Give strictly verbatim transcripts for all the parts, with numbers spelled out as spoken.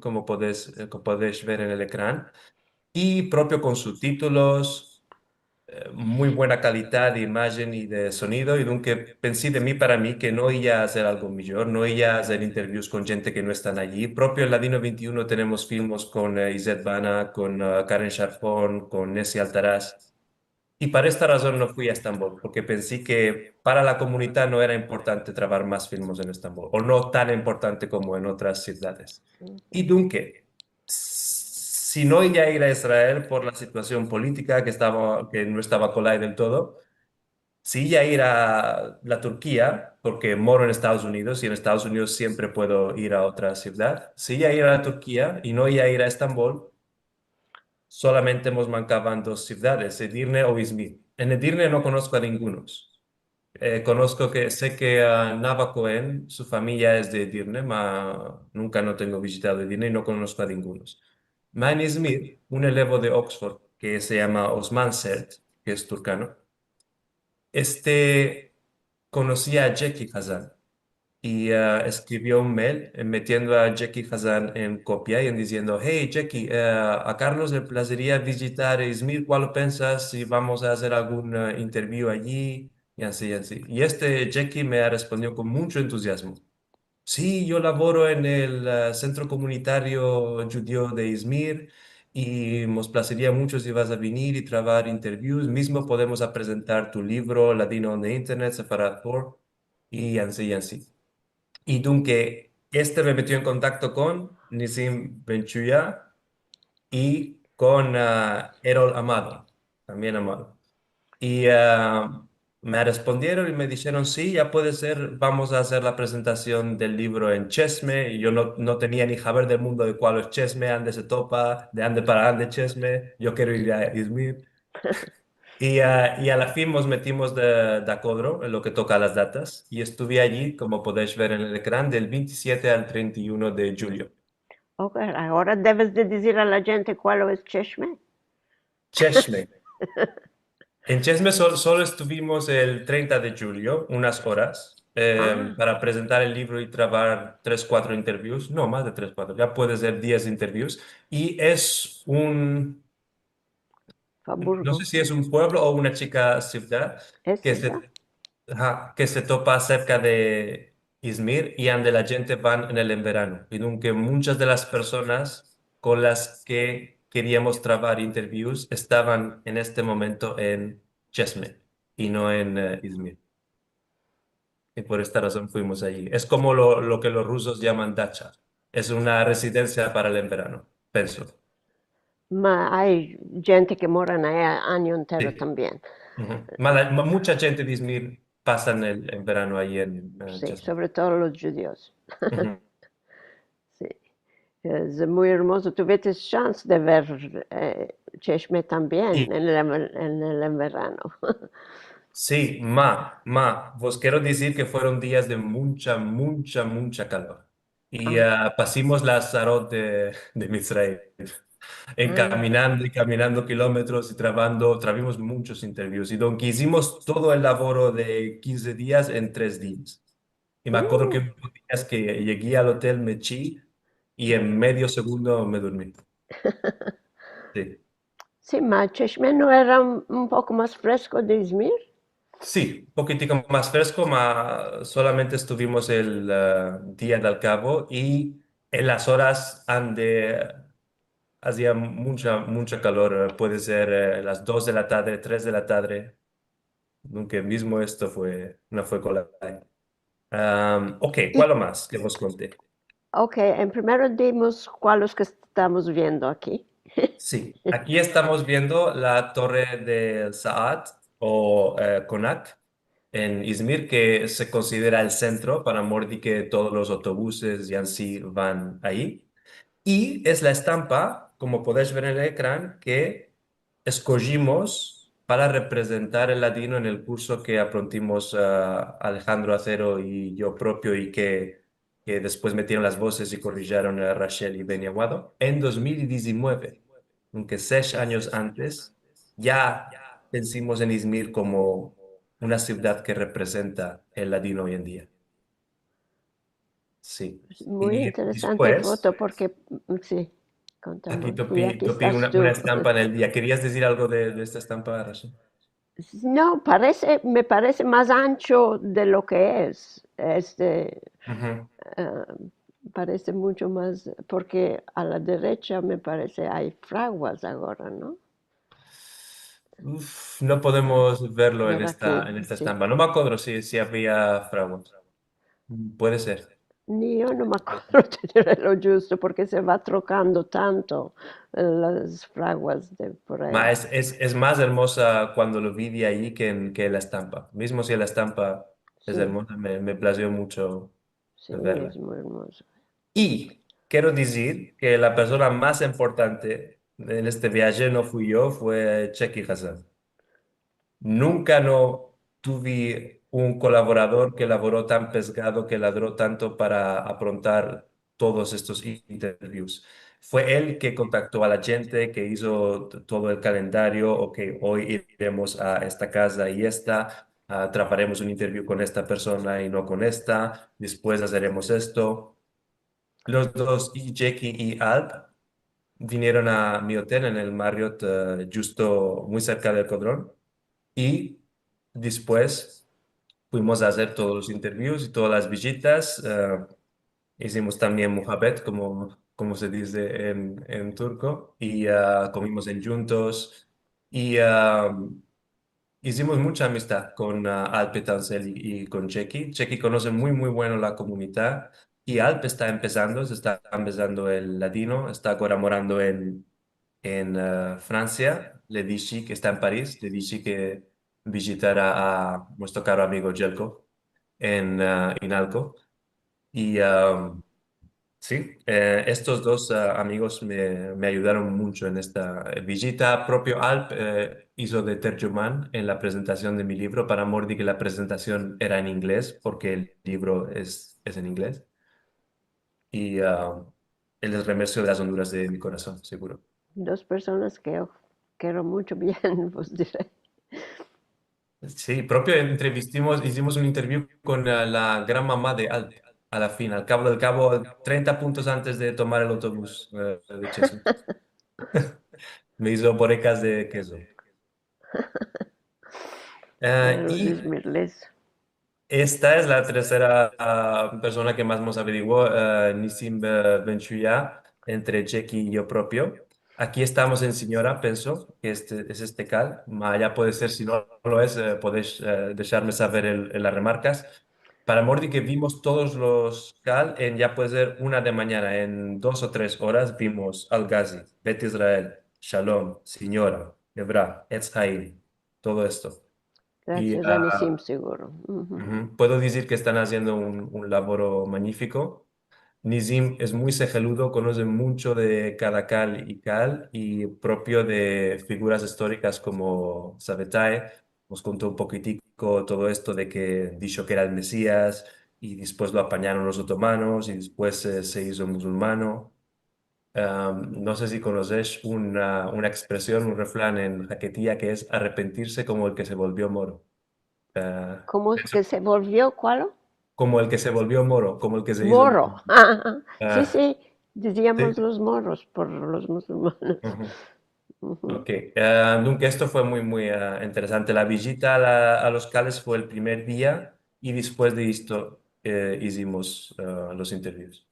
komo podesh, eh, komo podesh ver en el ekran, i proprio kon subtitulos, eh, muy buena kalidad de imajen i de sonido, i dunke pensi de mi para mi ke no ia azer algo mijor, no ia azer interviews kon djente ke no estan ayi. Proprio en Ladino vente i uno tenemos filmos kon, eh, Izet Bana, kon, eh, Karen Sharfon, kon Nessi Altaras. I para esta razon no fui a Estambol, porke pensi ke para la komunidad no era importante travar mas filmos en Estambol, o no tan importante komo en otras sivdades. I dunke, si no ia ir a Israel por la situasion politika ke estava, ke no estava kolay del todo, si ia ir a la Turkia, porke moro en Estados Unidos i en Estados Unidos siempre puedo ir a otra sivdad, si ia ir a la Turkia i no ia ir a Estambol, solamente mos mankavan dos sivdades, Edirne o Izmir. En Edirne no konosko a ningunos. Eh, konosko ke, se ke, ah, Nava Cohen, su famiya es de Edirne, ma nunka no tengo vijitado Edirne i no konosko a ningunos. Ma en Izmir, un elevo de Oxford ke se yama Osman Sert, ke es turkano, este konosia a Jackie Hazan i, ah, eskrivio un mail, eh, metiendo a Jackie Hazan en kopia i en diziendo: "Hey, Jackie, eh, a Carlos le plazeria vijitar Izmir, kual lo pensas si vamos a azer algun, eh, interview ayi?" I ansi, i ansi. I este Jackie me respondio kon muncho entuziasmo. "Si, yo lavoro en el, eh, sentro komunitario djudio de Izmir i mos plazeria muncho si vas a venir i travar interviews. Mizmo podemos a prezentar tu livro, Ladino on the Internet, Sefarad Poor", i ansi, i ansi. I dunke, este me metio en kontakto kon Nizim Benchuya i kon, ah, Erol Amado, tambien Amado. I, ah, me respondieron i me disheron: "Si, ya puede ser, vamos a azer la prezentasion del livro en Cheshme." I yo no, no tenia ni haber del mundo de kual es Cheshme, ande se topa, de ande para ande Cheshme, yo kero ir a Izmir. I, ah, i a la fin mos metimos de, de akodro en lo ke toka a las datas, i estuve ayi, komo podesh ver en el ekran, del vente i siete al trenta i uno de djulyo. Ok, agora deves de dizir a la djente kual es Cheshme. Cheshme. En Cheshme sol-, solo estuvimos el trenta de djulyo, unas oras, eh, para prezentar el livro i travar tres, kuatro interviews, no, mas de tres, kuatro, ya puede ser diez interviews, i es un, no se si es un puevlo o una chika sivdad ke se, aha, ke se topa serka de Izmir i ande la djente van en el enverano. I dunke munchas de las personas kon las ke keriamos travar interviews estavan en este momento en Cheshme i no en, eh, Izmir. I por esta razon fuimos ayi. Es komo lo, lo ke los rusos yaman dacha. Es una rezidensia para el enverano, penso. Ma ay djente ke moran ayi anyo entero tambien. Ma la, ma, muncha djente de Izmir pasan el, el enverano ayi en, eh, Cheshme. Si, sovre todo los djudios. Si. Es muy ermozo. Tuvites chans de ver, eh, Cheshme tambien en el, en el enverano. Si, ma, ma, vos kero dizir ke fueron dias de muncha, muncha, muncha kalor. I, ah, pasimos la azarot de, de Mitzrayim. En kaminando i kaminando kilometros i travando, travimos munchos interviews. I donke izimos todo el lavoro de kinze dias en tres dias. I me akodro ke uno de los dias ke yegi al otel me echi i en medio segundo me durmi. Si. Si, ma Cheshme no era un, un poko mas fresko de Izmir? Si, un pokitiko mas fresko, ma solamente estuvimos el, eh, dia del kavo i en las oras ande azia muncha, muncha kalor, eh, puede ser, eh, las dos de la tadre, tres de la tadre. Nunka mizmo esto fue, no fue kolay. Am, ok, kualo mas ke vos konte? Ok, en primero dimos kualos ke estamos viendo aki. Si, aki estamos viendo la torre del Saat o, eh, Konak en Izmir, ke se konsidera el sentro para mor de ke todos los otobuses i ansi van ayi. I es la estampa, komo podesh ver en el ekran, ke eskojimos para reprezentar el ladino en el kurso ke aprontimos, ah, Alejandro Acero i yo propio, i ke, ke despues metieron las vozes i korijiron a Rachel i Benny Aguado en dos mil dizinueve, aunke sesh anyos antes, ya pensimos en Izmir komo una sivdad ke reprezenta el ladino oy en dia. Si. Muy interesante foto porke, si, kontame. Aki topi una estampa en el dia. Kerias dizir algo de esta estampa, Rachel? No, parese, me parese mas ancho de lo ke es. Este, parese muncho mas, porke a la derecha me parese ay fraguas agora, no? Uf, no podemos verlo en esta estampa. No me akodro si avia fraguas. Puede ser. Ni yo no me akodro, te diri lo djusto, porke se va trokando tanto las fraguas de por ay. Es mas ermoza kuando lo vi de ayi ke la estampa. Mizmo si la estampa es ermoza, me plazio muncho verla. Si, es muy ermoza. I kero dizir ke la persona mas importante en este viaje no fui yo, fue Cheki Hazan. Nunka no tuvi un kolaborador ke lavoro tan pegado, ke ladro tanto para aprontar todos estos interviews. Fue el ke kontakto a la djente, ke izo todo el kalendario, o ke oy iremos a esta kaza i esta, travaremos un interview kon esta persona i no kon esta, despues azeremos esto. Los dos, i Jackie i Alp, vinieron a mi otel en el Marriott, djusto muy serka del Kodron. I despues fuimos a azer todos los interviews i todas las vijitas. Izimos tambien muhabet, komo se dize en turko, i komimos endjuntos. I izimos muncha amistad kon Alp Etanseli i kon Jackie. Jackie konose muy, muy bueno la komunidad. I Alp esta empesando, se esta empesando el ladino, esta agora morando en Fransia. Le dishi ke esta en Paris, le dishi ke vijitara a muestro karo amigo Jelko en Inalco. I si, estos dos amigos me ayudaron muncho en esta vijita. Propio Alp izo de terjuman en la prezentasion de mi livro, para mor de ke la prezentasion era en inglez, porke el livro es en inglez. I el es remesio de las onduras de mi korason, seguro. Dos personas ke yo kero muncho bien, vos diri. Si, propio entrevistimos, izimos un interview kon la gran mama de Alp, a la fin, al kavo del kavo, trenta puntos antes de tomar el otobus de Chesu. Me izo borekas de kezo. I esta es la tersera persona ke mas mos averiguo, Nisim Benchuya, entre Jackie i yo propio. Aki estamos en Sinyora, penso ke este es este kal, ma ya puede ser, si no lo es, podesh desharme saver en las remarkas. Para mor de ke vimos todos los kal en, ya puede ser una de manyana, en dos o tres oras vimos Al-Gazi, Bet Israel, Shalom, Sinyora, Evra, Etz Haim, todo esto. Grasias a Nisim, seguro. Puedo dizir ke estan aziendo un lavoro manyifiko. Nisim es muy seheludo, konose muncho de kada kal i kal, i propio de figuras istorikas komo Sabbetai, mos konto un pokitiko todo esto de ke disho ke era el Mesias i despues lo apanyaron los otomanos i despues se izo musulmano. No se si konosesh una ekspresion, un refran en haketia ke es arrepentirse komo el ke se volvio moro. Komo el ke se volvio, kualo? Komo el ke se volvio moro, komo el ke se izo moro. Si, si, diziamos los moros por los musulmanos. Ok. Nunka, esto fue muy, muy interesante. La vijita a los kales fue el primer dia i despues de esto izimos los interviews.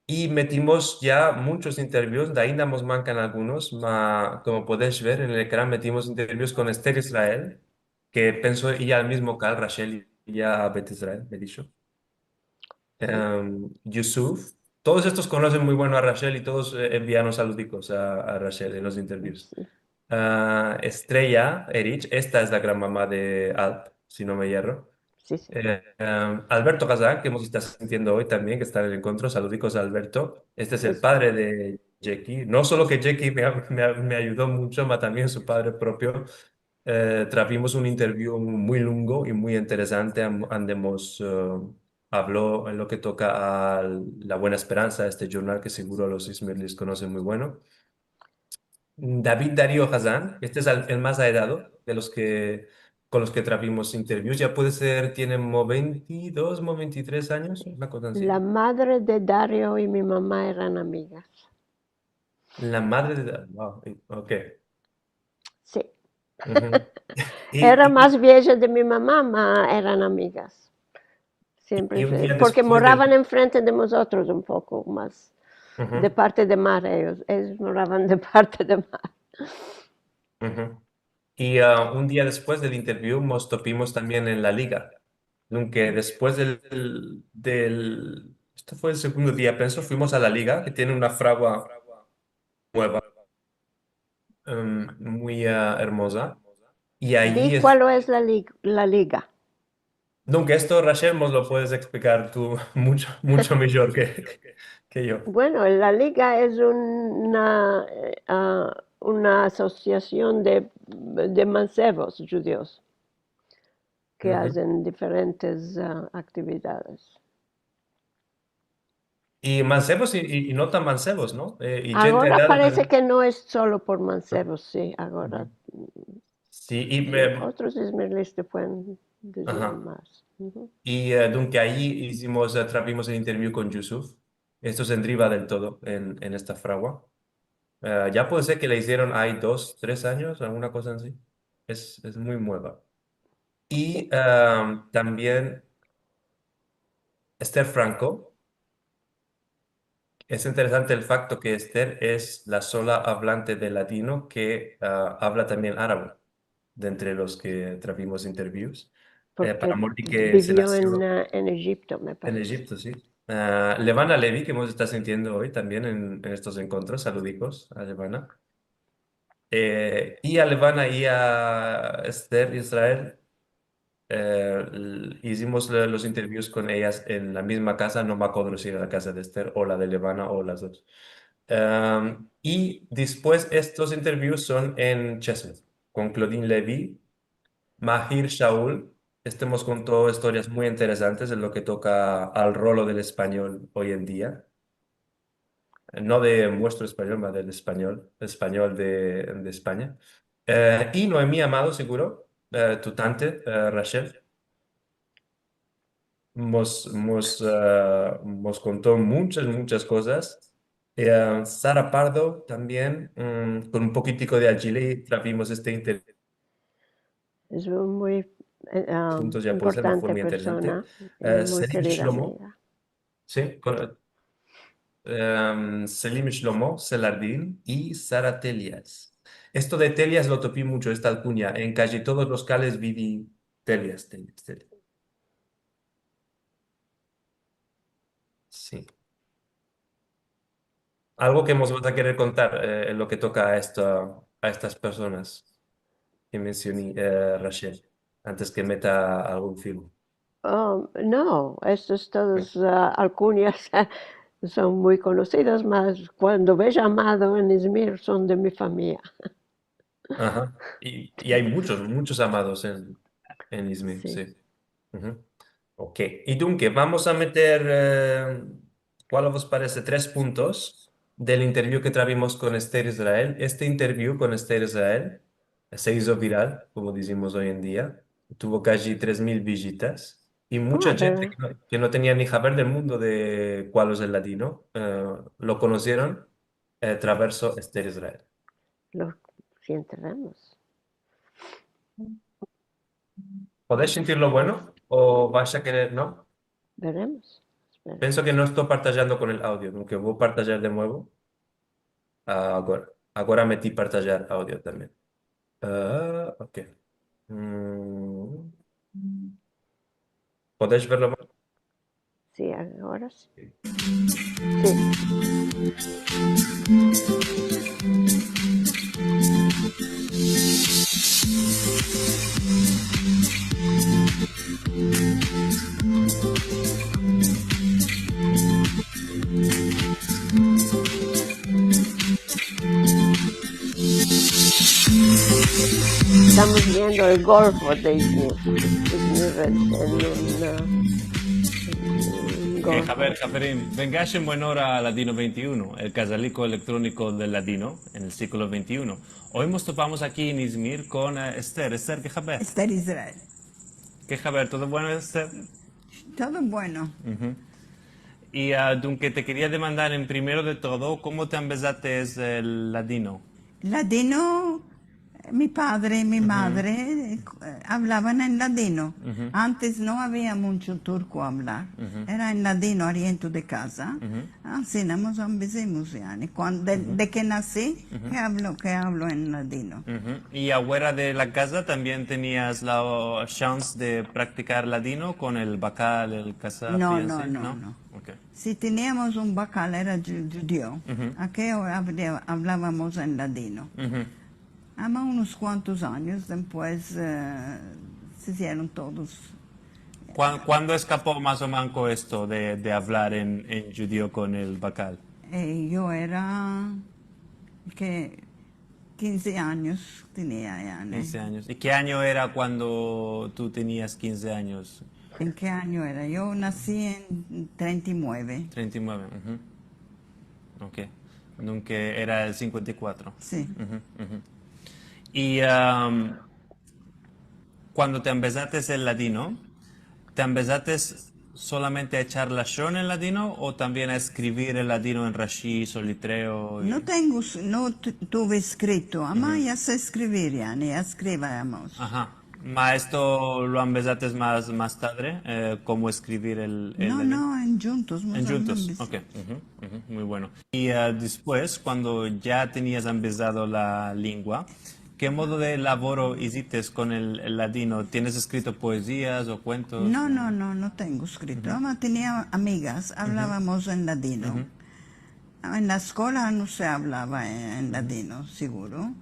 I metimos ya munchos interviews, ainda mos mankan algunos, ma komo podesh ver en el ekran, metimos interviews kon Esther Israel, ke penso iya al mizmo kal, Rachel iya a Bet Israel, me disho. Yusuf. Todos estos konosen muy bueno a Rachel i todos enviaron saludikos a Rachel en los interviews. Estrella Erich, esta es la gran mama de Alp, si no me yerro. Alberto Kazan, ke mos esta sintiendo oy tambien, ke esta en el enkontro. Saludikos a Alberto. Este es el padre de Jackie. No solo ke Jackie me ayudo muncho, ma tambien su padre propio. Travimos un interview muy lungo i muy interesante, ande mos avlo en lo ke toka a la Buena Esperansa, este jurnal ke seguro los Izmirlis konosen muy bueno. David Dario Hazan, este es el mas aedado de los ke kon los ke travimos interviews. Ya puede ser, tiene mo vente i dos, mo vente i tres anyos, una koza ansi. La madre de Dario i mi mama eran amigas. La madre de Dario, wow, i, ok. Si. Uhu. I, era i mas vieja de mi mama, ma eran amigas. Siempre, i un dia porke despues de moravan enfrente de mozotros un poko mas. Uhu. De parte de mar eyos. Eyos moravan de parte de mar. Uhu. I, ah, un dia despues del interview mos topimos tambien en La Liga. Aunke despues del, del, esto fue el segundo dia, penso, fuimos a La Liga, ke tiene una fragua mueva, em, muy, ah, ermoza. I ayi... Di es kual es La Lig-, La Liga. Aunke esto, Rachel, mos lo puedes eksplicar tu muncho, muncho mijor ke, ke yo. Bueno, La Liga es una, eh, ah, una asosiasion de, de mansevos djudios ke... Uhu. Azen diferentes, ah, aktividades. I mansevos i, i, i no tan mansevos, no? Eh, i djente... Agora parese ke no es solo por mansevos, si, agora. Uhu. Si, i, i me... Otros izmirlis te pueden dizir... Aha. Mas. Uhu. I, eh, dunke ayi izimos, eh, travimos el interview kon Yusuf. Esto es en Riva del Todo, en, en esta fragua. Eh, ya puede ser ke la izieron ay dos, tres anyos, alguna koza ansi. Es, es muy mueva. I, em, tambien Esther Franco. Es interesante el fakto ke Esther es la sola avlante de ladino ke, ah, avla tambien arabo, de entre los ke travimos interviews. Eh, porke para mor de ke se bivio nasio en, eh, en Ejipto, me parese. En Ejipto, si. Ah, Levana Levy, ke mos esta sintiendo oy tambien en, en estos enkontros. Saludikos a Levana. Eh, i a Levana i a Esther Israel, eh, l-, izimos le-, los interviews kon eyas en la mizma kaza, no me akodro si era la kaza de Esther o la de Levana o las dos. Em, i despues estos interviews son en Cheshmet, kon Claudine Levy, Mahir Shaul, este mos konto istorias muy interesantes en lo ke toka al rolo del espanyol oy en dia. No de muestro espanyol, ma del espanyol, espanyol de, de Espanya. Eh, i Noemí Amado, seguro, eh, tu tante, eh, Rachel, mos, mos, eh, mos konto munchas, munchas kozas. Eh, Sara Pardo tambien, mm, kon un pokitiko de Algili, travimos este inter- Es un muy, eh, ah, importante persona i muy kerida amiga. Juntos ya puede ser, de forma independiente. Eh, Selim Shlomo. Si, kon, em, Selim Shlomo Selardin i Sara Telias. Esto de Telias lo topi muncho, esta alkunya. En kaji todos los lokales vivi Telias, Telias, Telias. Si. Algo ke mos vas a kerer kontar, eh, en lo ke toka a esta, a estas personas ke mensioni, eh, Rachel, antes ke meta algun filo? Oh, no, estos todos, ah, alkunyas son muy konosidos, mas kuando ve Amado en Izmir son de mi famiya. Aha. I, i ay munchos, munchos Amados en, en Izmir, si. Uhu. Ok. I dunke, vamos a meter, eh, kual vos parese, tres puntos del interview ke travimos kon Esther Israel. Este interview kon Esther Israel se izo viral, komo dizimos oy en dia. Tuvo kaji tres mil vizitas. I muncha djente ke no, ke no tenia ni haber del mundo de kual es el ladino, eh, lo konosieron, eh, traverso Esther Israel. Lo, si entramos. Podesh sintirlo bueno o vas a kerer, no? Veremos. Espera. Penso ke no esto partajando kon el audio, aunke vo a partajar de muevo. Ah, agora, agora meti partajar audio tambien. Ah, ok. Mm. Podesh verlo? Si, agora si. Si. Estamos viendo el Golfo de Izmir. Izmir en, en un, eh, Ke haber, haverim, vengash en buen ora a Ladino vente i uno, el kazaliko elektroniko del ladino en el siglo vente i uno. Oy mos topamos aki en Izmir kon, eh, Ester. Ester, ke haber? Ester Israel. Ke haber, todo bueno, Ester? Todo bueno. I, ah, dunke te keria demandar en primero de todo, komo te ambezates el ladino? Ladino, mi padre i mi madre, eh, avlavan en ladino. Antes no avia muncho turko avlar. Era en ladino, ariento de kaza. Ansi mos ambezimos, yani. Kuan-, de, de ke nasi, ke avlo, ke avlo en ladino. I afuera de la kaza tambien tenias la, o, shans de praktikar ladino kon el bakal, el kazap i ansi? No, no, no. Si teniamos un bakal, era dju-, djudio. Akeyo avla-, avlavamos en ladino. Ama unos kuantos anyos dempues, eh, se izieron todos. Kuan-, kuando eskapo mas o manko esto de, de avlar en, en djudio kon el bakal? Eh, yo era, ke, kinze anyos tenia, yani. Kinze anyos. I ke anyo era kuando tu tenias kinze anyos? En ke anyo era? Yo nasi en trenta i mueve. Trenta i mueve, uhu. Ok. Dunke era el sinkuenta i kuatro. Si. Uhu, uhu. I, am, kuando te ambezates el ladino, te ambezates solamente a echar lashon en ladino o tambien a eskrivir el ladino en rashish o litreo i... No tengo s-, no tu-, tuve eskrito, ama ya se eskrivir, yani, ya eskrivamos. Aha. Ma esto lo ambezates mas, mas tadre, eh, komo eskrivir el, el ladino? No, no, en djuntos. En djuntos, ok. Uhu, uhu, muy bueno. I, ah, despues, kuando ya tenias ambezado la lengua, ke modo de lavoro izites kon el, el ladino? Tienes eskrito poezias o kuentos? No, no, no, no tengo eskrito. Ama tenia amigas, avlavamos en ladino. En la eskola no se avlava en, en ladino, siguro.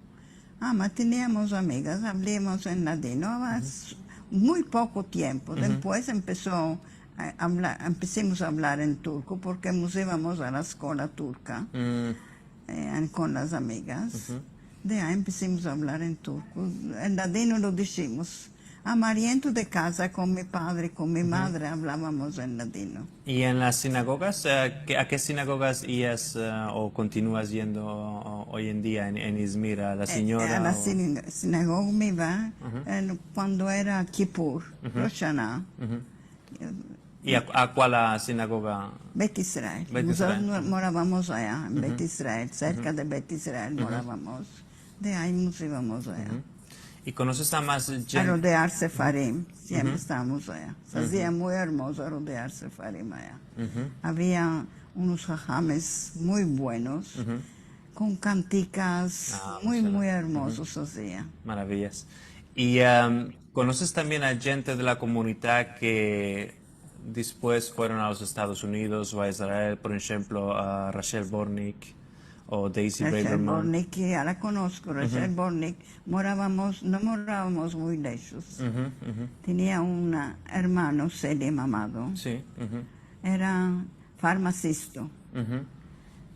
Ama teniamos amigas, avliamos en ladino, ama s-, muy poko tiempo. Dempues empeso a avla-, empesimos a avlar en turko, porke mos ivamos a la eskola turka, eh, en, kon las amigas. De ayi empesimos a avlar en turko. En ladino lo dishimos. Ama ariento de kaza kon mi padre, kon mi madre, avlavamos en ladino. I en las sinagogas, eh, ke, a ke sinagogas ias, eh, o kontinuas yendo o, oy en dia en, en Izmir? A la... Eh, sinyora a la o sina-, sinagoga me iva, eh, kuando era Kipur, Rosh Ashana. I a, a kual, a, sinagoga? Bet Israel. Bet Israel. Mozotros moravamos aya, en Bet Israel, serka de Bet Israel moravamos. De ayi mos ivamos aya. I konoses a mas djente? A rodear sefarim, siempre estavamos aya. Se azia muy ermozo rodear sefarim aya. Avia unos hahames muy buenos, kon kantikas muy, muy ermozos azia. Maraviyas. I, am, konoses tambien a djente de la komunidad ke despues fueron a los Estados Unidos o a Israel, por enshemplo, a Rachel Bortnick o Daisy Braverman. Rachel Bortnick, ya la konosko. Rachel Bortnick, moravamos, no moravamos muy leshos. Tenia un ermano, Selim Amado. Si. Era farmasisto.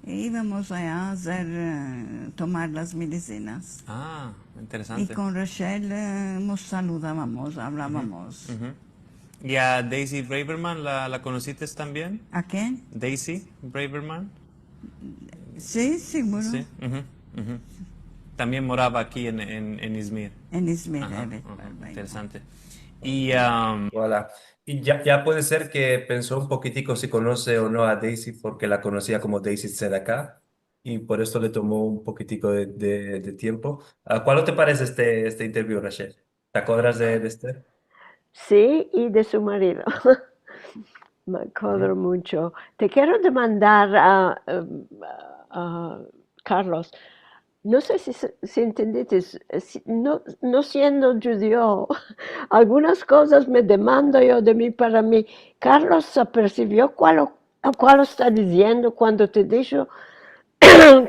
I ivamos aya a azer, eh, tomar las medisinas. A, interesante. I kon Rachel, eh, mos saludavamos, avlavamos. I a Daisy Braverman, la, la konosites tambien? A ken? Daisy Braverman. Si, siguro. Si. Tambien morava aki en, en, en Izmir. En Izmir, a ver. Interesante. I, am, Voilà. I ya, ya puede ser ke penso un pokitiko si konose o no a Daisy, porke la konosia komo Daisy Tzedaka, i por esto le tomo un pokitiko de, de, de tiempo. A, kualo te parese este, este interview, Rachel? Te akodras de, de Ester? Si, i de su marido. Me akodro muncho. Te kero demandar a, em, a Carlos, no se si, si entendites, si, no, no siendo djudio, algunas kozas me demando yo de mi para mi. Carlos se apersivio kualo, kualo esta diziendo kuando te disho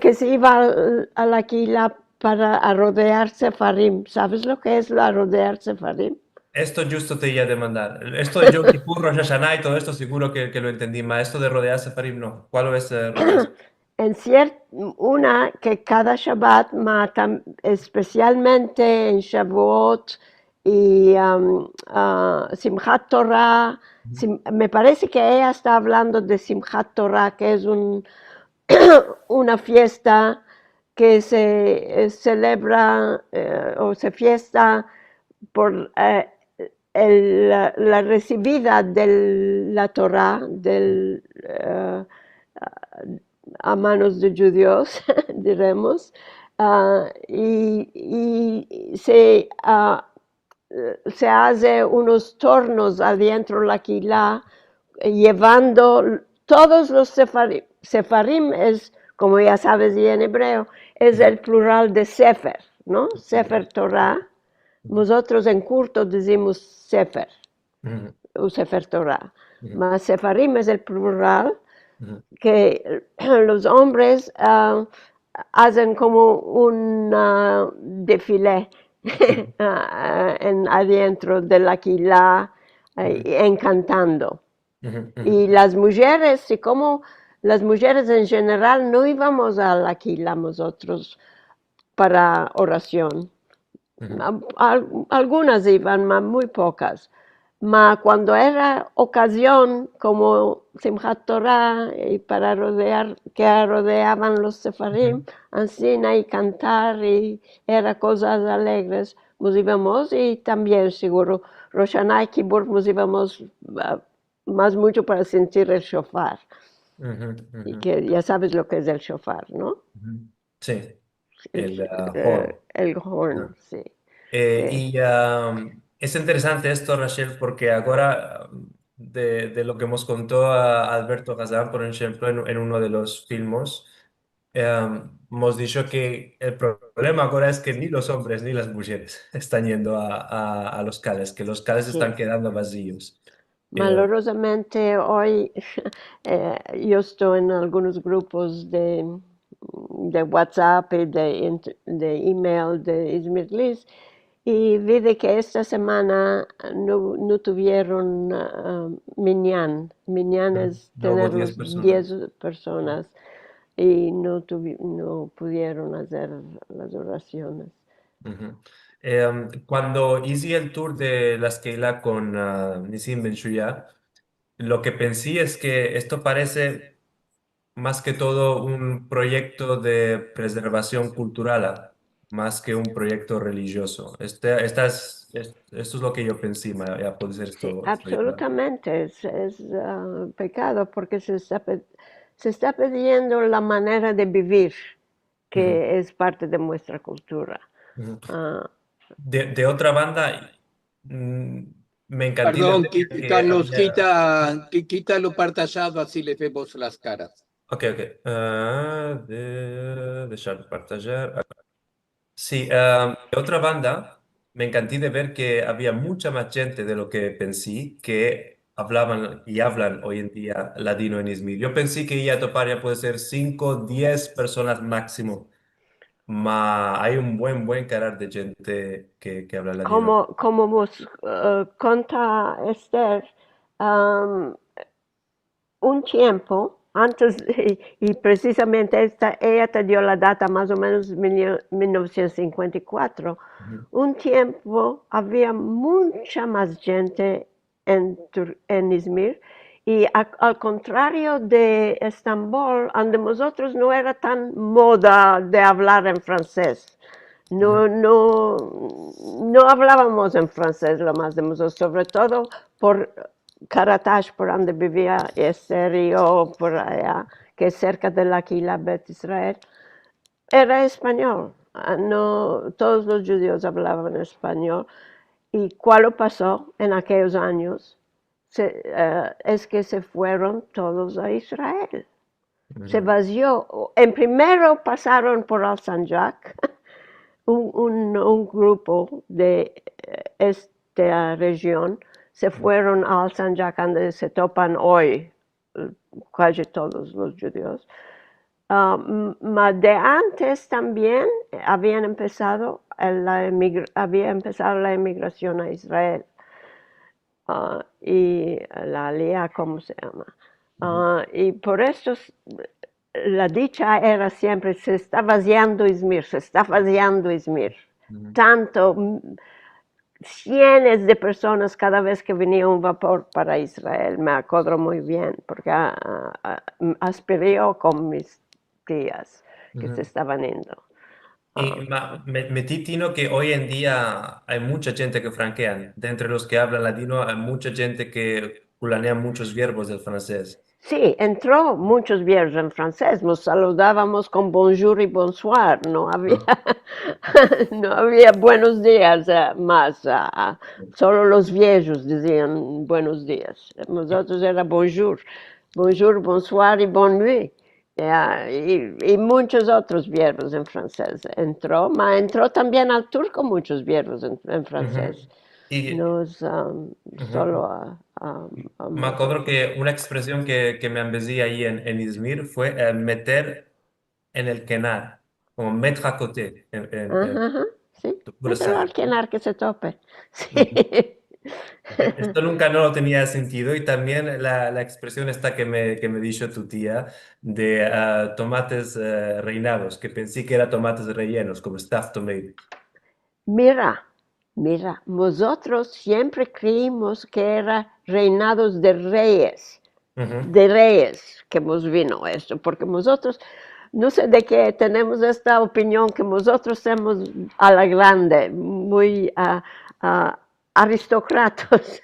ke se iva al, a la keila para a rodear sefarim. Saves lo ke es lo a rodear sefarim? Esto djusto te ia a demandar. Esto de Yom Kipur, Rosh Ashana i todo esto siguro ke, ke lo entendi, ma esto de rodear sefarim no. Kualo es, eh, rodear sefarim? En sier-, una ke kada Shabat, ma tam-, espesialmente en Shavuot i, am, a, Simchat Torah, Sim-, me parese ke eya esta avlando de Simchat Torah, ke es un, una fiesta ke se, e, selebra, e, o se fiesta por, e, el, la, la resivida de la Torah, del, e, a, a manos de djudios, diremos, a, i, i se, a, se aze unos tornos adientro la kehila, yevando todos los sefarim. Sefarim es, komo ya saves, i en ebreo, es el plural de sefer, no? Sefer Torah. Mozotros en kurto dizimos sefer, o sefer Torah. Mas sefarim es el plural ke los ombres, a, azen komo un, a, defile, a, en, adientro de la kehila, a, i enkantando. I las mujeres, i komo las mujeres en jeneral no ivamos a la kehila mozotros para orasion. Uhu. Al-, al-, algunas ivan, ma muy pokas. Ma kuando era okazion komo Simchat Torah i para rodear, ke rodeavan los sefarim, uhu, ansina i kantar i era kozas alegres, mos ivamos i tambien seguro Rosh Ashana i Kipur mos ivamos, a, mas muncho para sentir el shofar. Uhu, uhu. I ke ya saves lo ke es el shofar, no? Uhu. Si. El, a, e, horn. El horn, si. E, i, a, es interesante esto, Rachel, porke agora, de, de lo ke mos konto a Alberto Gazan, por enshemplo, en, en uno de los filmos, em, mos disho ke el problema agora es ke ni los ombres ni las mujeres estan yendo a, a, a los kales, ke los kales estan kedando vazios. Malorozamente, oy, e, yo esto en algunos grupos de, de WhatsApp i de int-, de email de Izmirlis, i vi de ke esta semana no, no tuvieron, a, minyan. Minyan es tener los diez personas, i no tuvi-, no pudieron azer las orasiones. Uhu. Em, kuando ize el tour de las kehila kon, a, Nisim Ben Shuya, lo ke pensi es ke esto parese mas ke todo un proyekto de prezervasion kultural, a, mas ke un proyekto relijiozo. Este, estas, es-, esto es lo ke yo pensi, ma, ya puede ser esto, esto ya. Si, absolutamente. Es, es, a, pekado porke se esta pe-, se esta perdiendo la manera de bivir ke es parte de muestra kultura. Uhu. A. De, de otra banda, mm, me enkantó. Pardon, ki-, Carlos, kita, ki-, kita lo partajado, ansi le vemos las karas. Okey, okey. A, de, deshar de partajar. Si, a, de otra banda, me enkanti de ver ke avia muncha mas djente de lo ke pensi ke avlavan i avlan oy en dia ladino en Izmir. Yo pensi ke ia topar ya puede ser sinko, diez personas maksimo. Ma ay un buen, buen karar de djente ke, ke avla ladino. Komo, komo mos, e, konta Esther, am, un tiempo antes, i, i presizamente esta, eya te dio la data mas o menos mil, mil novesientos sinkuenta i kuatro, uhu, un tiempo avia muncha mas djente en Tur-, en Izmir, i a, al kontrario de Estambol, ande mozotros no era tan moda de avlar en fransez. No, uhu, no, no avlavamos en fransez, lo mas de mozotros, sovre todo por Karatash, por ande bivia Esther i yo, por aya, ke es serka de la kehila Bet Israel, era espanyol. A, no, todos los djudios avlavan espanyol. I kualo paso en akeyos anyos? Se, e, es ke se fueron todos a Israel. Se vazio. En primero pasaron por Alsancak, un, un, un grupo de, e, esta rejion, se fueron a Alsancak, ande se topan oy, e, kaji todos los djudios. A, m-, ma de antes tambien, e, avian empesado, e, la emigra-, avia empesado la emigrasion a Israel. A, i la alia, komo se yama? A, i por esto s-, la dicha era siempre, "Se esta vaziando Izmir, se esta vaziando Izmir." Tanto, m-, sienes de personas kada vez ke venia un vapor para Israel. Me akodro muy bien, porke, a, a, a, asperio kon mis tias ke se estavan indo. I ma-, me, meti tino ke oy en dia ay muncha djente ke frankean. De entre los ke avlan ladino ay muncha djente ke kulanean munchos verbos del fransez. Si, entro munchos verbos en fransez. Mos saludavamos kon bonjour i bonsoir. No avia, no avia buenos dias, e, mas, a, solo los viejos dizian buenos dias. Mozotros era bonjour. Bonjour, bonsoir i bonne nuit. Ya, i, i munchos otros verbos en fransez. Entro, ma entro tambien al turko munchos verbos en, en fransez. I, no es, am, solo a, a, a me akodro ke una ekspresion ke, ke me ambezi ayi en, en Izmir fue, e, meter en el kenar, komo mettre à côté en, en, en, aha, aha, si. Meter al kenar ke se tope. Si. Esto nunka no lo tenia sentido, i tambien la, la ekspresion esta ke me, ke me disho tu tia de, a, tomates, e, reinados, ke pensi ke era tomates reyenos, komo stuffed tomato. Mira, mira, mozotros siempre kreimos ke era reinados de reyes, de reyes ke mos vino esto, porke mozotros, no se de ke tenemos esta opinion ke mozotros semos a la grande, muy, a, a, aristokratos.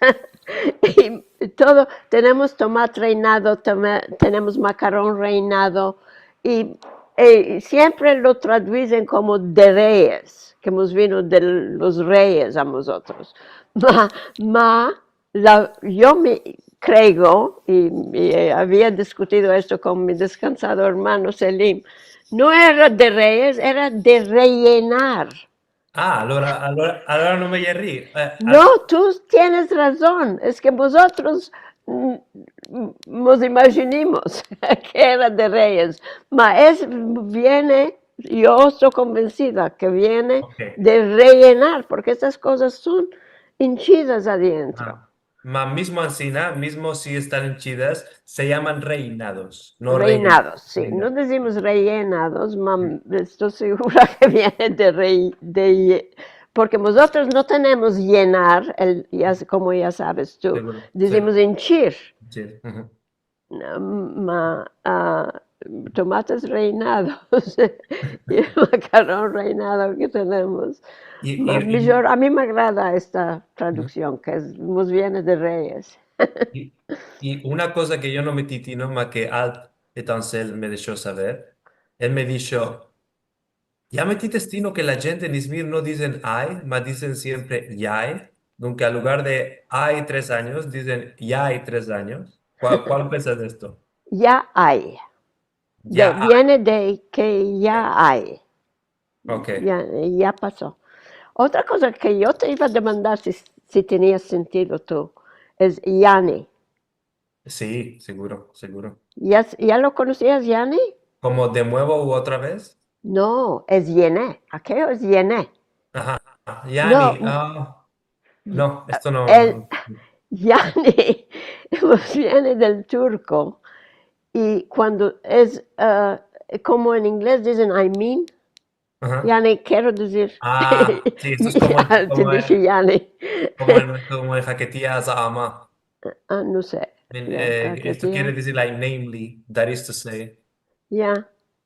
I todo, tenemos tomat reinado, tome-, tenemos makaron reinado, i, e, siempre lo traduizen komo de reyes, ke mos vino de los reyes a mozotros. Ma, ma, la, yo me kreo, i, i, e, avia diskutido esto kon mi deskansado ermano Selim, no era de reyes, era de reyenar. A, alora, alora, alora no me yerri. E, a- No, tu tienes razon. Es ke mozotros, mm, mm, mos imaginimos ke era de reyes. Ma es, viene, yo esto konvensida ke viene de reyenar, porke estas kozas son inchidas adientro. A. Ma mizmo ansina, mizmo si estan inchidas, se yaman reinados, no reyenados. Reinados, si. No dizimos reyenados, ma esto sigura ke viene de rey-, de ye-, porke mozotros no tenemos yenar, el, ya s-, komo ya saves tu. Seguro, si. Dizimos inchir. Inchir, uhu. Ma, a, tomates reinados i el makaron reinado ke tenemos. I, i, i mijor, a mi me agrada esta traduksion, ke es, mos viene de reyes. I, i una koza ke yo no meti tino, ma ke Alp Etansel me desho saver, el me disho, ya metite tino ke la djente en Izmir no dizen ay, ma dizen siempre yay, donk al lugar de ay tres anyos, dizen ya ay tres anyos. Kual, kual pensas de esto? Ya ay. De, ya ay. Viene de ke ya ay. Ok. Ya, ya paso. Otra koza ke yo te iva a demandar si, si tenia sentido tu, es yani. Si, seguro, seguro. Ya s-, ya lo konosias, yani? Komo de muevo u otra vez? No, es yene. Akeyo es yene. Aha, yani, no, a, no, esto no, el, no. Yani, pues, viene del turko. I kuando es, a, komo en inglez dizen I mean, Aha. Yani, kero dizir. A, si, esto es komo, ya, te komo, dishe, e, yani. Komo en, komo en haketia za ama. A, no se. En, ya, e, esto haketia kere dizir, like, namely, that is to say. Ya.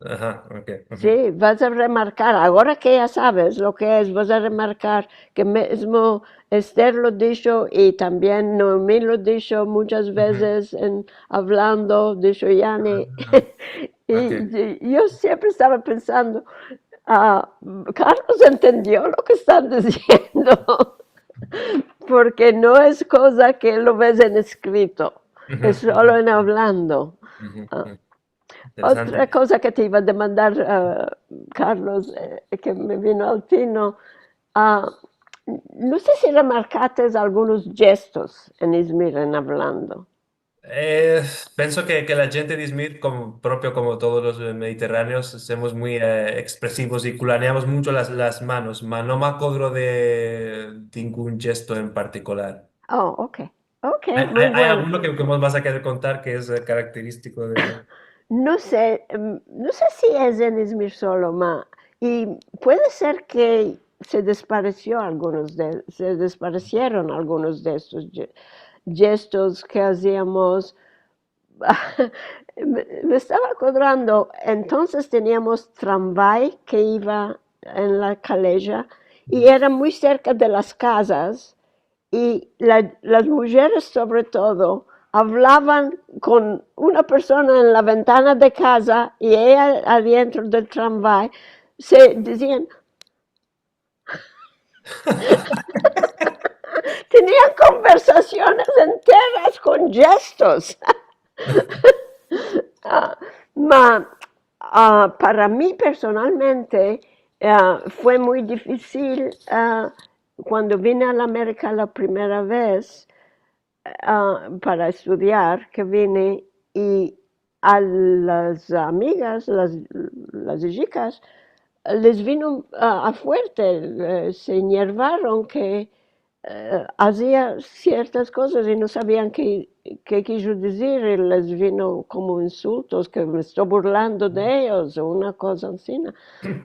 Aha, ok. Si, vas a remarkar, agora ke ya saves lo ke es, vas a remarkar ke mizmo Ester lo disho i tambien Noemi lo disho munchas vezes en, avlando, disho yani. A, ok. I, i yo siempre estava pensando, a, Carlos entendio lo ke estan diziendo, porke no es koza ke lo ves en eskrito, es solo en avlando. A, otra koza ke te iva a demandar, a, Carlos, e, ke me vino al tino, a, no se si remarkates algunos djestos en Izmir en avlando. E, penso ke, ke la djente de Izmir, komo, propio komo todos los, e, mediterraneos, semos muy, e, ekspresivos i kulaneamos muncho las, las manos, ma no me akodro de dingun djesto en partikular. O, ok. Ok, muy bueno. Ay, ay alguno ke, ke mos vas a kerer kontar ke es, e, karakteristiko de... No se, em, no se si es en Izmir solo, ma, i puede ser ke se desparesio algunos de, se desparesieron algunos de estos ye-, yestos ke aziamos. Me, me estava akodrando, entonses teniamos tramvai ke iva en la kaleja i era muy serka de las kazas, i la, las mujeres, sovre todo, avlavan kon una persona en la ventana de kaza i eya adientro del tramvai, se dizian, tenian konversasiones enteras kon yestos. Ah, ma, ah, para mi personalmente, ah, fue muy difisil, ah, kuando vine a la Amerika la primera vez, ah, para estudiar, ke vine, i a las amigas, las, las chikas, les vino, ah, a fuerte, eh, se enervaron ke, eh, azia siertas kozas i no savian ke, ke kijo dizir, i les vino komo insultos, ke me esto burlando de eyos, o una koza ansina.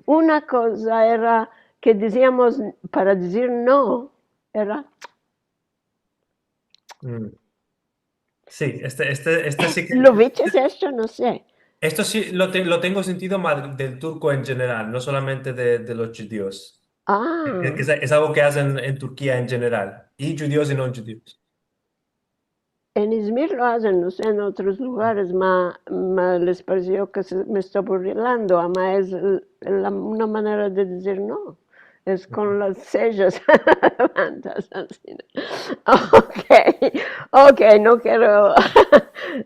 Una koza era ke diziamos, para dizir no, era Mm. Si, este, este, este si ke... Lo viches esto? No se. Esto si lo, te- lo tengo sentido mas del turko en jeneral, no solamente de, de los djudios. Ah, Es, es algo ke azen en Turkia en jeneral. I djudios i no djudios. En Izmir lo azen, no se en otros lugares, ma, ma les paresio ke se, me esto burlando, ama es l- la, una manera de dizir no. Es kon las sejas levantas, ansi, no? Okey, okey, no kero,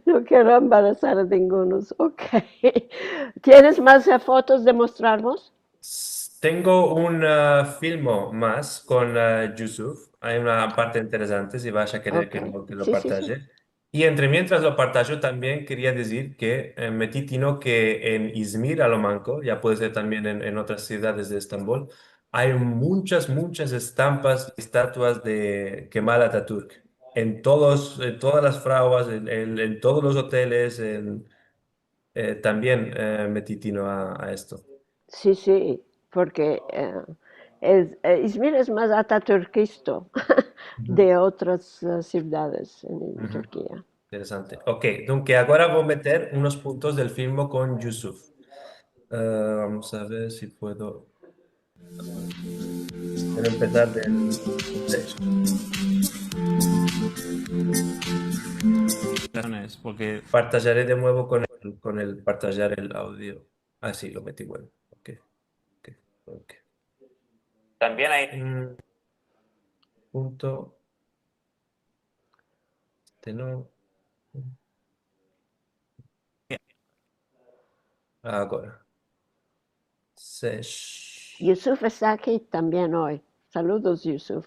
no kero embarasar a ningunos. Okey. Tienes mas, eh, fotos de mostrarmos? S- Tengo un, ah, filmo mas kon, ah, Yusuf. Ay una parte interesante, si vas a kerer ke Okey. lo, ke lo Si, si, si. partaje. I entre mientras lo partajo, tambien keria dizir ke, eh, meti tino ke en Izmir, a lo manko, ya puede ser tambien en, en otras sivdades de Estambol, ay munchas, munchas estampas i estatuas de Kemal Atatürk. En todos, en todas las frauas, en, en, en todos los oteles, en, eh, tambien, eh, meti tino a, a esto. Si, si, porke, eh, es, eh, Izmir es mas atatürkisto Uhu. de otras, eh, sivdades en Uhu. Turkia. Interesante. Okey, donk agora vo meter unos puntos del filmo kon Yusuf. Eh, vamos a ver si puedo. Kero empesar del sesh. Porke partijare de muevo kon el, kon el partijar el audio. Ah, si, lo meti bueno. Okey, okey, okey. Tambien ay un punto. Este no. Agora. Sesh. Yusuf esta aki tambien oy. Saludos, Yusuf.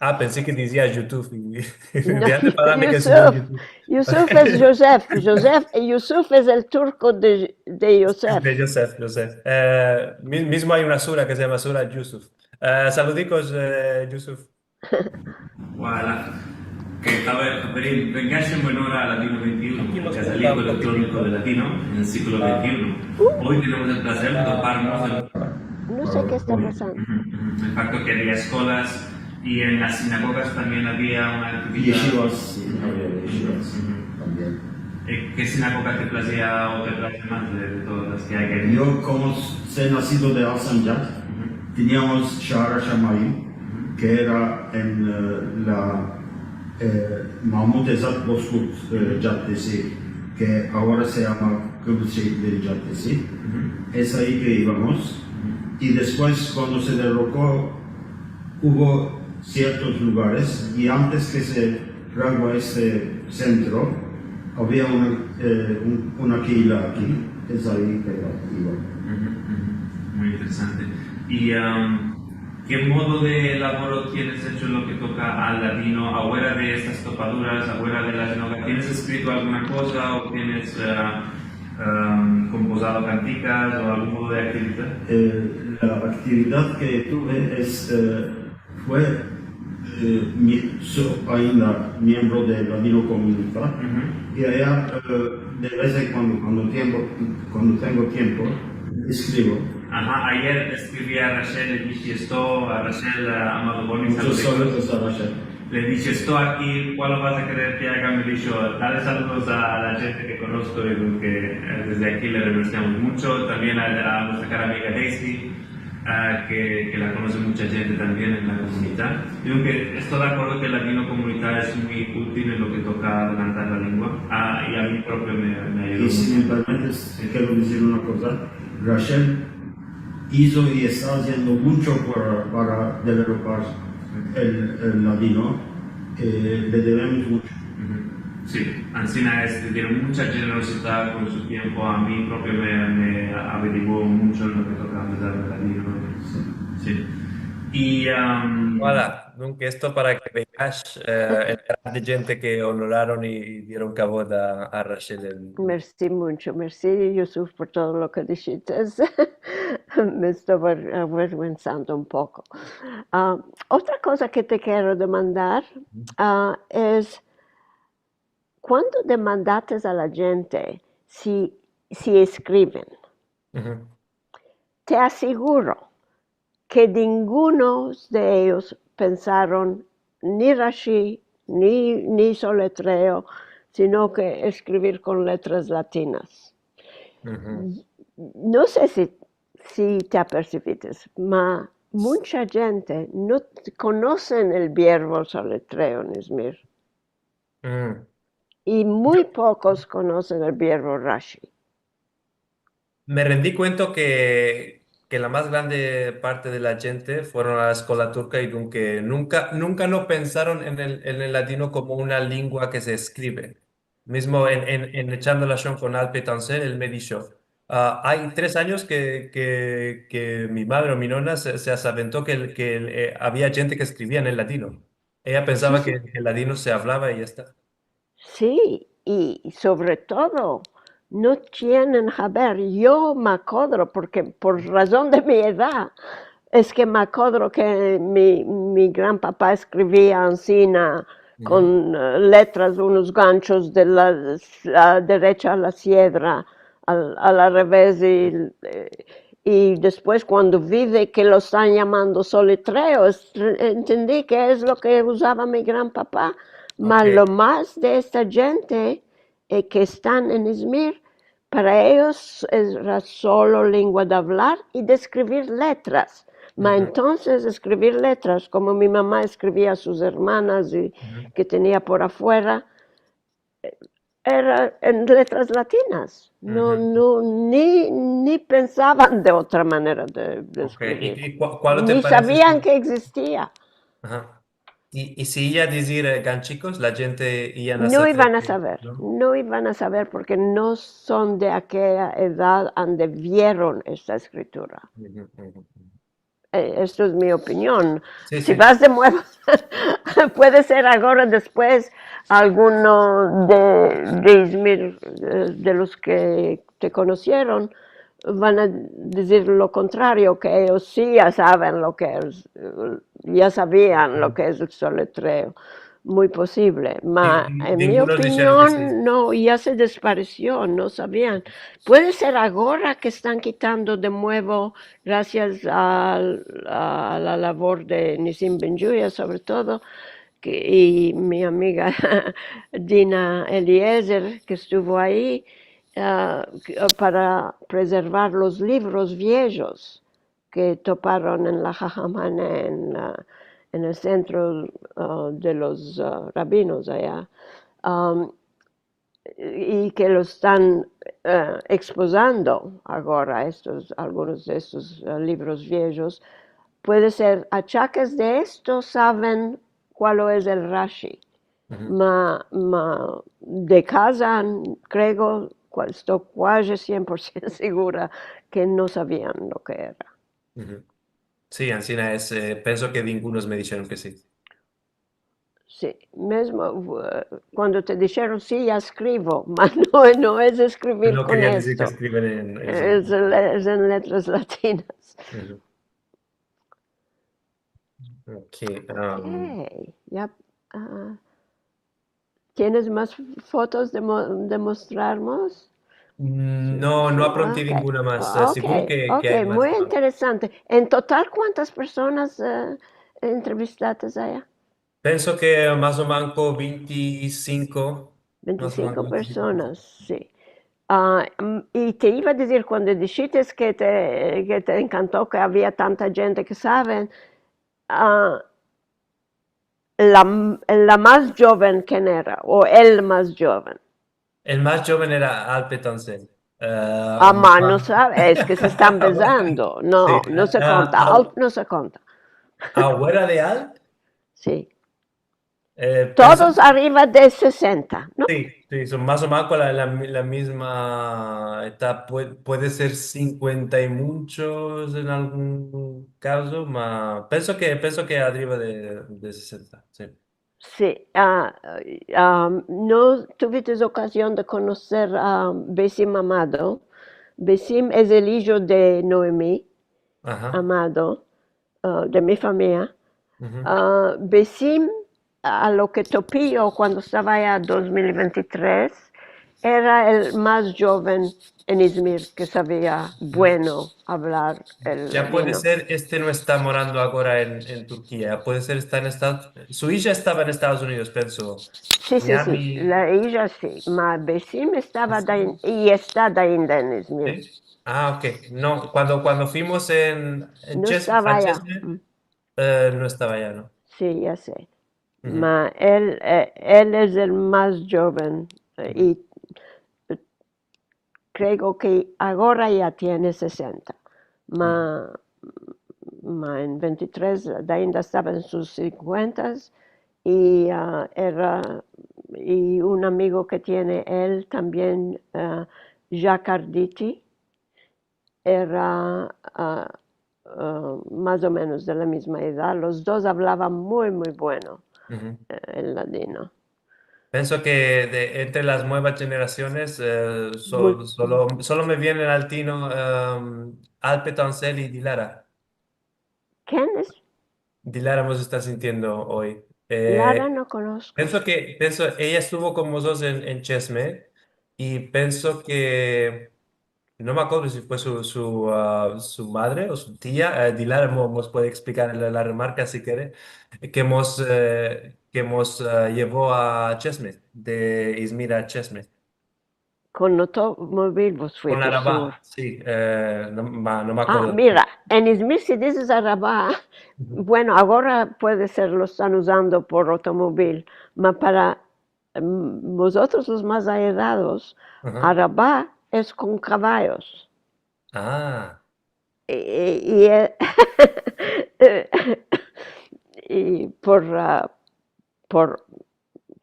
Ah, pensi ke dizia YouTube. I, i No, de ante parame ke es Yusuf. YouTube. Yusuf es Josef. Josef, eh, Yusuf es el turko de, de Yosef. De Yosef, Yosef. Eh, mi-, mizmo ay una sura ke se yama Sura Yusuf. Eh, saludikos, eh, Yusuf. Voilà. Ke, a ver, ben, vengash en buena ora a Ladino vente i uno, el kazalik elektroniko de ladino en siglo vente i uno. Oy tenemos el plazer de toparmos el... No se ke esta pasando. Uhu, uhu. El fakto ke avia eskolas i en las sinagogas tambien avia una aktividad. Yeshivas, si, avia yeshivas tambien. Eh, ke sinagoga te plazia o te plaze mas de, de todas las ke ay? Yo, komo s-, se nasido de Alsancak, uhu, teniamos Shahar Shamayim, uhu, ke era en, eh, la, eh, Mahmud Esad Bozkurt, eh, caddesi, ke agora se yama Kıbrıs Şehitleri Caddesi. Uhu. Es ayi ke ivamos. Uhu. I despues, kuando se derroko, uvo siertos lugares, i antes ke se ragua este sentro, avia una, eh, un, una kehila aki, es ayi ke iva. Uhu, uhu. Muy interesante. I, am, ke modo de lavoro tienes echo en lo ke toka al ladino, afuera de estas topaduras, afuera de la sinagoga? Tienes eskrito alguna koza o tienes, eh, am, kompozado kantikas o algun modo de aktividad? Eh, la aktividad ke tuve es, eh, fue, eh, mi-, so ainda miembro de Ladinokomunita, uhu, i aya, eh, de vez en kuando, kuando tiempo, kuando tengo tiempo, eskrivo. Ah, Aha, ayer eskrivi a Rachel, le dishe esto, a Rachel, a Amado Boni, munchos saludos a Rachel. Le dishe esto aki, kualo vas a kerer ke aga? Me disho, dale saludos a la djente ke konosko i ke, e, desde aki le remersiamos muncho. Tambien a, a muestra kara amiga Daisy, a, ke, ke la konose muncha djente tambien en la komunidad. Digo ke esto de akordo ke el ladino komunidad es muy util en lo ke toka adelantar la lengua. A, i a mi propio me, me ayudo muncho. I si me permites, te kero dizir una koza. Rachel izo i esta aziendo muncho para, para developar el, el ladino. E, le devemos muncho. Si, ansina es, tiene muncha djenerozidad kon su tiempo. A mi propio me, me averiguo muncho en lo ke toka a ladino. Si. I, am, Voilà, donc esto para ke veas, e, el gran de djente ke onoraron i, i dieron kavod a, a Rachel el Mersi muncho, mersi, Yusuf, por todo lo ke dishites. Me esto aver-, averguensando un poko. A, otra koza ke te kero demandar, a, es, kuando demandates a la djente si, si eskriven, te asiguro ke dingunos de eyos pensaron ni Rashi, ni, ni soletreo, sino ke eskrivir kon letras latinas. No se si, si te apersivites, ma muncha djente no t-, konosen el bierbo soletreo en Izmir. I muy pokos konosen el bierbo Rashi. Me rendi kuento ke, ke la mas grande parte de la djente fueron a la eskola turka i dunke nunka, nunka no pensaron en el, en el ladino komo una lengua ke se eskrive. Mizmo en, en, en echando lashon kon Alp Tanser, el me disho, a, ay tres anyos ke, ke, ke mi madre o mi nona se, se asavento ke, ke, e, avia djente ke eskrivia en el ladino. Eya pensava ke, ke el ladino se avlava i ya esta. Si, i, i sovre todo, no tienen haber. Yo me akodro, porke por razon de mi edad, es ke me akodro ke mi, mi gran papa eskrivia ansina, kon, e, letras, unos ganchos de la, la derecha a la siedra, al, al reves, i, e, i despues, kuando vi de ke lo estan yamando soletreo, es-, entendi ke es lo ke uzava mi gran papa. Ma lo mas de esta djente, e, ke estan en Izmir, para eyos era solo lengua de avlar i de eskrivir letras. Ma entonses eskrivir letras, komo mi mama eskrivia a sus ermanas i ke tenia por afuera, era en letras latinas. No, no, ni, ni pensavan de otra manera de, de eskrivir. Ni savian ke egzistia. I, i si iya dizir, e, ganchikos, la djente iyan a saver ke, no? No ivan a saver, no ivan a saver porke no son de akeya edad ande vieron esta eskritura. E, esto es mi opinion. Si, si vas de muevo, puede ser agora, despues, alguno de, de Izmir, e, de los ke te konosieron, van a dizir lo kontrario, ke eyos si ya saven lo ke es, ya savian lo ke es el soletreo. Muy posivle. Ma, en mi opinion, no, ya se desparesio, no savian. Puede ser agora ke estan kitando de muevo, grasias al, a la lavor de Nisim Ben Yuya, sovre todo, ke, i mi amiga Dina Eliezer, ke estuvo ayi, a, para prezervar los livros viejos ke toparon en la Haham Hane, en la, en el sentro, a, de los, a, rabinos aya. Am, i ke lo estan, e, ekspozando agora estos, algunos de estos, e, livros viejos. Puede ser achakes de esto saven kualo es el Rashi. Ma, ma de kaza, kreo, kua-, esto kuazi sien por sien sigura ke no savian lo ke era. Si, ansina es, e, penso ke dingunos me disheron ke si. Si, mizmo, e, kuando te disheron si, ya eskrivo, ma no, no es eskrivir kon esto. Es, es en letras latinas. Okey, am. Okey, ya, a, tienes mas fotos de mo-, de mostrarmos? No, no aprondi ninguna mas. Eh, seguro ke, ke ay mas. Muy interesante. En total, kuantas personas, eh, entrevistates aya? Penso ke mas o manko vente i sinko. Mas o manko vente i sinko personas, si. Ah, mm, i te iva a dizir, kuando dishites ke te, ke te enkanto ke avia tanta djente ke saven, ah, la, la mas djoven, ken era? O el mas djoven? El mas djoven era Al Pétancourt. Eh, ama no saves, es ke se estan bezando. No, si, no se konta. Al no se konta. Afuera de Al? Si. Eh, penso... Todos arriva de sesenta, no? Si, si, son mas o manko la, la, la mizma edad. Pue-, puede ser sinkuenta i munchos en algun kazo, ma penso ke, penso ke arriva de, de sesenta, si. Si, ah, ah, no tuvites okazion de konoser a Besim Amado? Besim es el ijo de Noemi Amado, ah, de mi famiya. Ah, Besim, a lo ke topi yo kuando estava aya dos mil i vente i tres, era el mas djoven en Izmir ke savia bueno avlar el lino. Ya puede ser, este no esta morando agora en, en Turkia. Ya puede ser, esta en Estados, su ija estava en Estados Unidos, penso. Si, si, si. La ija si. Ma Besim estava i esta ainda en Izmir. Si? Ah, ok. No, kuando, kuando fuimos en, en Chesme, no estava aya. Eh, no estava aya, no? Si, ya se. Ma el, eh, el es el mas djoven, eh, i, eh, kreo ke agora ya tiene sesenta. Ma, ma en vente i tres ainda estava en sus sinkuentas, i, ah, era, i un amigo ke tiene el tambien, ah, Jacques Arditi, era, ah, ah, mas o menos de la mizma edad. Los dos avlavan muy, muy bueno, eh, el ladino. Penso ke de, entre las muevas jenerasiones, eh, so-, solo, solo me vienen al tino, em, Al Pétancourt i Dilara. Ken es? Dilara mos esta sintiendo oy. Eh, Dilara no konosko. Penso ke, penso, eya estuvo kon mozotros en, en Chesme, i penso ke, no me akodro si fue su, su, ah, su madre o su tia, eh, Dilara mo-, mos puede eksplikar la, la remarka si kere, ke mos, eh, ke mos, ah, yevo a Chesme, de Izmir a Chesme. Kon otomobil vos fuites? Kon araba, si, eh, no, ma-, no me akodro. Ah, mira, en Izmir si dizes araba, bueno, agora puede ser lo estan uzando por otomobil, ma para, mm, vozotros los mas aedados, araba es kon kavayos. Ah. I, i, i, eh, i por, ah, por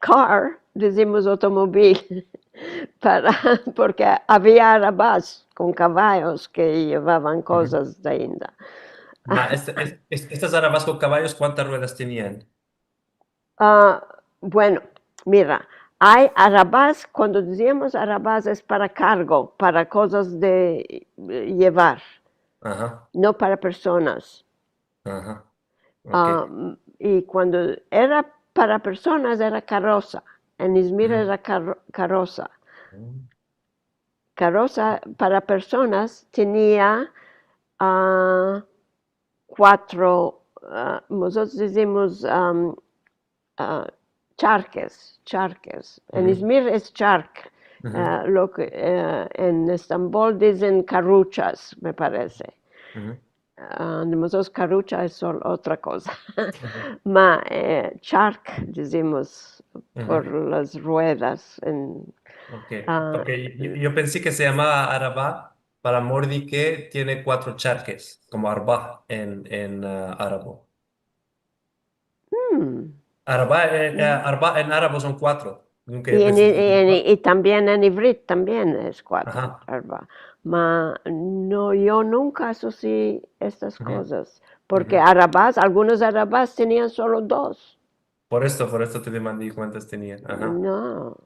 car dizimos otomobil, para, porke avia arabas kon kavayos ke yevavan kozas de ainda. Ma, es-, es-, es-, estas arabas kon kavayos, kuantas ruedas tenian? Ah, bueno, mira, ay arabas, kuando dizimos arabas es para kargo, para kozas de, eh, yevar, no para personas. Aha. Ok. Ah, m-, i kuando era para personas era karosa. En Izmir era karo-, karosa. Karosa para personas tenia, ah, kuatro, ah, mozotros dizimos, am, ah, charkes, charkes. En Izmir es chark, ah, lo ke, eh, en Estambol dizen karuchas, me parese. Ah, mozotros karucha es sol-, otra koza. Ma, eh, chark dizimos por las ruedas en, ah, porke yo, yo pensi ke se yamava araba para mor de ke tiene kuatro charkes, komo arba en, en, ah, arabo. Hmm. Araba, eh, eh, arba en arabo son kuatro. Nunka yo pensi ke son kuatro. I en, i en, i tambien en ivrit tambien es kuatro, arba. Ma no, yo nunka asosii estas kozas, porke arabas, algunos arabas tenian solo dos. Por esto, por esto te demandi kuantas tenian. Aha. No,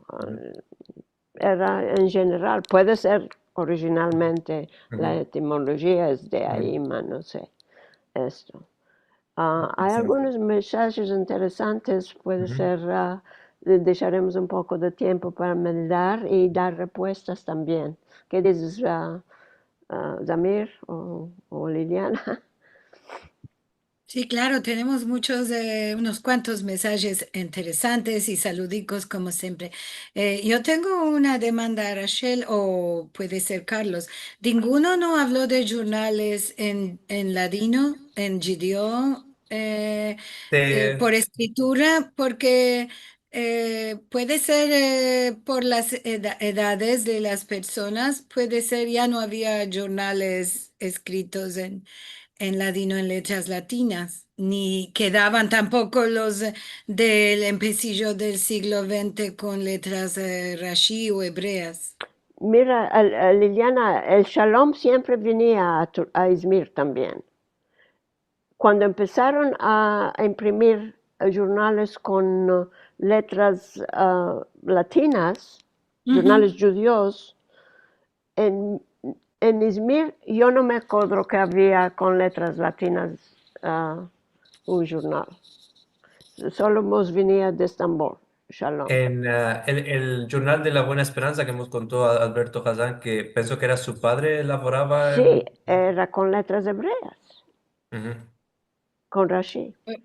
era en jeneral, puede ser orijinalmente la etimolojia es de ayi, ma no se esto. Ah, ay algunos mensajos interesantes, puede ser, ah, de-, desharemos un poko de tiempo para medidar i dar repuestas tambien. Ke dizes, a, a, Zamir o, o Liliana? Si, klaro, tenemos munchos, e, unos kuantos mesajes interesantes i saludikos, komo siempre. E, yo tengo una demanda, Rachel, o puede ser Carlos. Ninguno no avlo de jurnales en, en ladino, en djudio, e, e, por eskritura, porke, e, puede ser, e, por las eda-, edades de las personas, puede ser ya no avia jurnales eskritos en, en ladino, en letras latinas, ni kedavan tampoko los, e, del empesijo del siglo vente kon letras, e, rashi o ebreas. Mira, el, el, Liliana, el Shalom siempre venia a Tur-, a Izmir tambien. Kuando empesaron a, a imprimir, e, jurnales kon, e, letras, a, latinas, jurnales djudios, en, en Izmir, yo no me akodro ke avia kon letras latinas, a, un jurnal. Solo mos venia de Estambol, Shalom. En, a, el, el jurnal de la Buena Esperanza ke mos konto a-, Alberto Hazan, ke penso ke era su padre lavorava en... Si, era kon letras ebreas. Kon rashi. Por,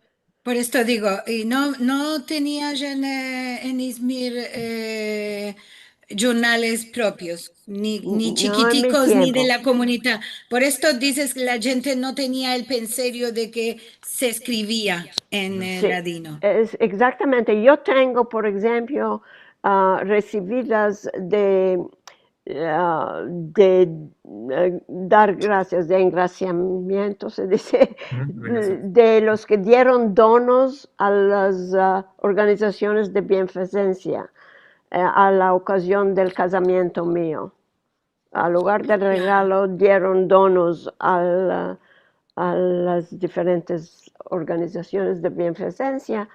por esto digo, i no, no tenia en, e, en Izmir, e, jurnales propios, ni, ni chikitikos, ni de la komunidad. Por esto dizes ke la djente no tenia el penserio de ke se eskrivia en, e, ladino. Es, egzaktamente. Yo tengo, por enshemplo, a, resividas de a, de, e, dar grasias, de engrasiamiento, se dize, de los ke dieron donos a las, a, organizasiones de bienfezensia, e, a la okazion del kazamiento mio. Al lugar de regalo, dieron donos al, a, a las diferentes organizasiones de bienfezensia,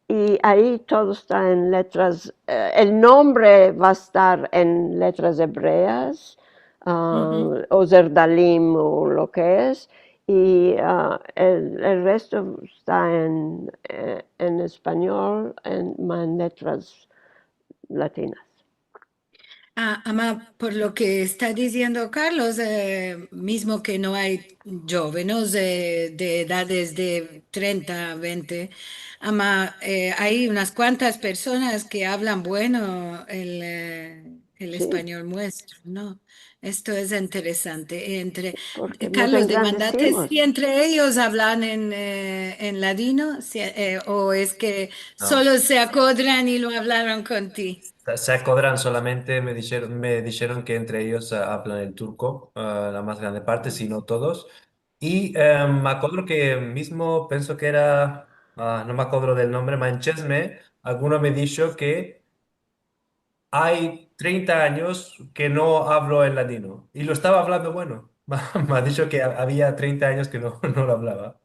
i ayi todo esta en letras, e, el nombre va a estar en letras ebreas, a, o zerdalim o lo ke es, i, a, el, el resto esta en, e, en espanyol, en, ma en letras latinas. A, ama, por lo ke esta diziendo Carlos, e, mizmo ke no ay djovenes, e, de edades de trenta, vente, ama, e, ay unas kuantas personas ke avlan bueno el, e, el espanyol muestro, no? Esto es interesante. Entre, Carlos, demandaste si entre eyos avlan en, e, en ladino, si, e, o es ke solo se akodran i lo avlaron kon ti. Se, se akodran solamente, me disheron, me disheron ke entre eyos, a, avlan el turko, a, la mas grande parte, si no todos. I, em, me akodro ke mizmo, penso ke era, a, no me akodro del nombre, ma en Cheshme, alguno me disho ke ay trenta anyos ke no avlo el ladino. I lo estava avlando bueno. Me, me disho ke a-, avia trenta anyos ke no, no lo avlava.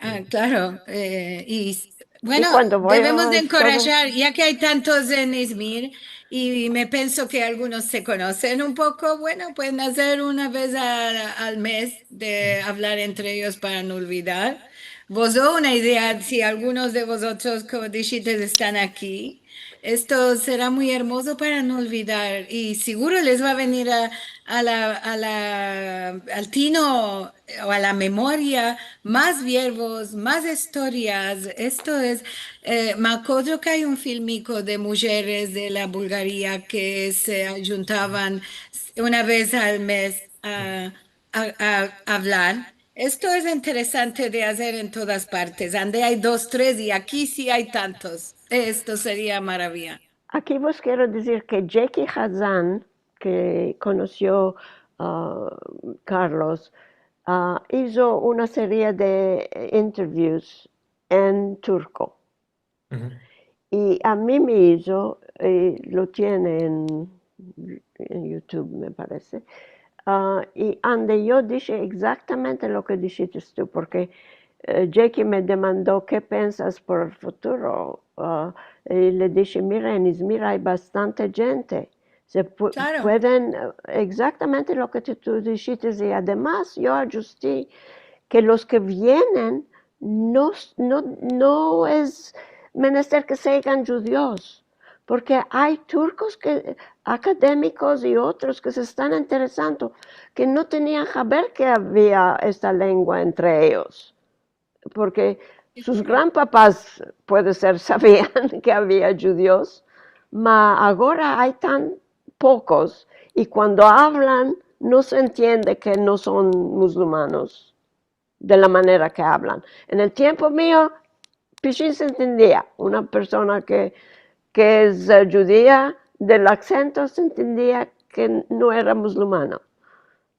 A, klaro, e, i s-, bueno, devemos de enkorajar, ya ke ay tantos en Izmir, i me penso ke algunos se konosen un poko, bueno, pueden azer una vez a-, al mez de avlar entre eyos para no olvidar. Vos do una idea, si algunos de vozotros, komo dishites, estan aki, esto sera muy ermozo para no olvidar, i siguro les va a venir a, a la, a la, al tino o a la memoria mas verbos, mas istorias. Esto es, e, me akodro ke ay un filmiko de mujeres de la Bulgaria ke se ayuntavan una vez al mez a, a, a avlar. Esto es interesante de azer en todas partes, ande ay dos, tres, i aki si ay tantos. Esto seria maraviya. Aki vos kero dizir ke Jackie Hazan, ke konosio a Carlos, a, izo una serie de interviews en turko. I a mi me izo, i lo tiene en, en YouTube, me parese, a, i ande yo dishe egzaktamente lo ke dishites tu, porke, e, Jackie me demando ke pensas por el futuro, a, i le dishe, mira, en Izmir ay bastante djente, se pu-, pueden, e, egzaktamente lo ke tu, tu dishites, i ademas yo ajusti ke los ke vienen no s-, no, no es, menester ke segan djudios, porke ay turkos ke, akademikos i otros ke se estan interesando, ke no tenian haber ke avia esta lengua entre eyos, porke sus granpapas, puede ser, savian ke avia djudios, ma agora ay tan pokos, i kuando avlan, no se entiende ke no son muzulmanos de la manera ke avlan. En el tiempo mio, pishin se entendia. Una persona ke, ke es, eh, djudia, del aksento se entendia ke no era muzulmana.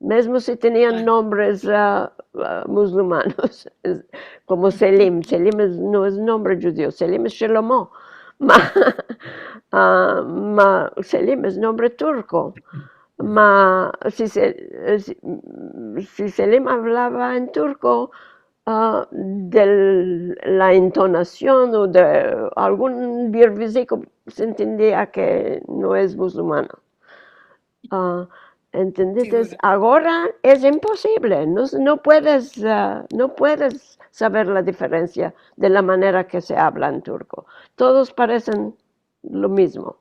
Mezmo si tenian nombres, ah, ah, muzulmanos, es komo Selim. Selim es, no es nombre djudio, Selim es Shelomo. Ma, ah, ma Selim es nombre turko. Ma si se, eh, si, mm, si Selim avlava en turko, ah, de la entonasion o de algun birviziko, se entendia ke no es muzulmana. Ah, entiendes? Agora es imposivle, no, no puedes, ah, no puedes saver la diferensia de la manera ke se avla en turko. Todos paresen lo mizmo,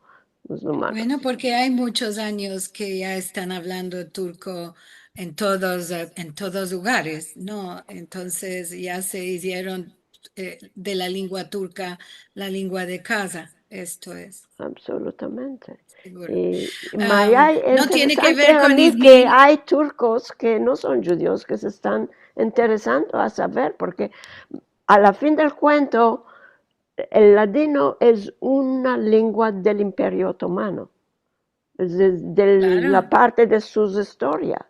muzulmanos. Bueno, porke ay munchos anyos ke ya estan avlando turko en todos, eh, en todos lugares, no? Entonses ya se izieron, eh, de la lengua turka la lengua de kaza, esto es. Absolutamente. Siguro. I, ah, ma ay, no tiene ke ver kon Izmir. Ay turkos ke no son djudios ke se estan interesando a saver, porke a la fin del kuento, el ladino es una lengua del Imperio Otomano, es de, de la parte de sus istorias.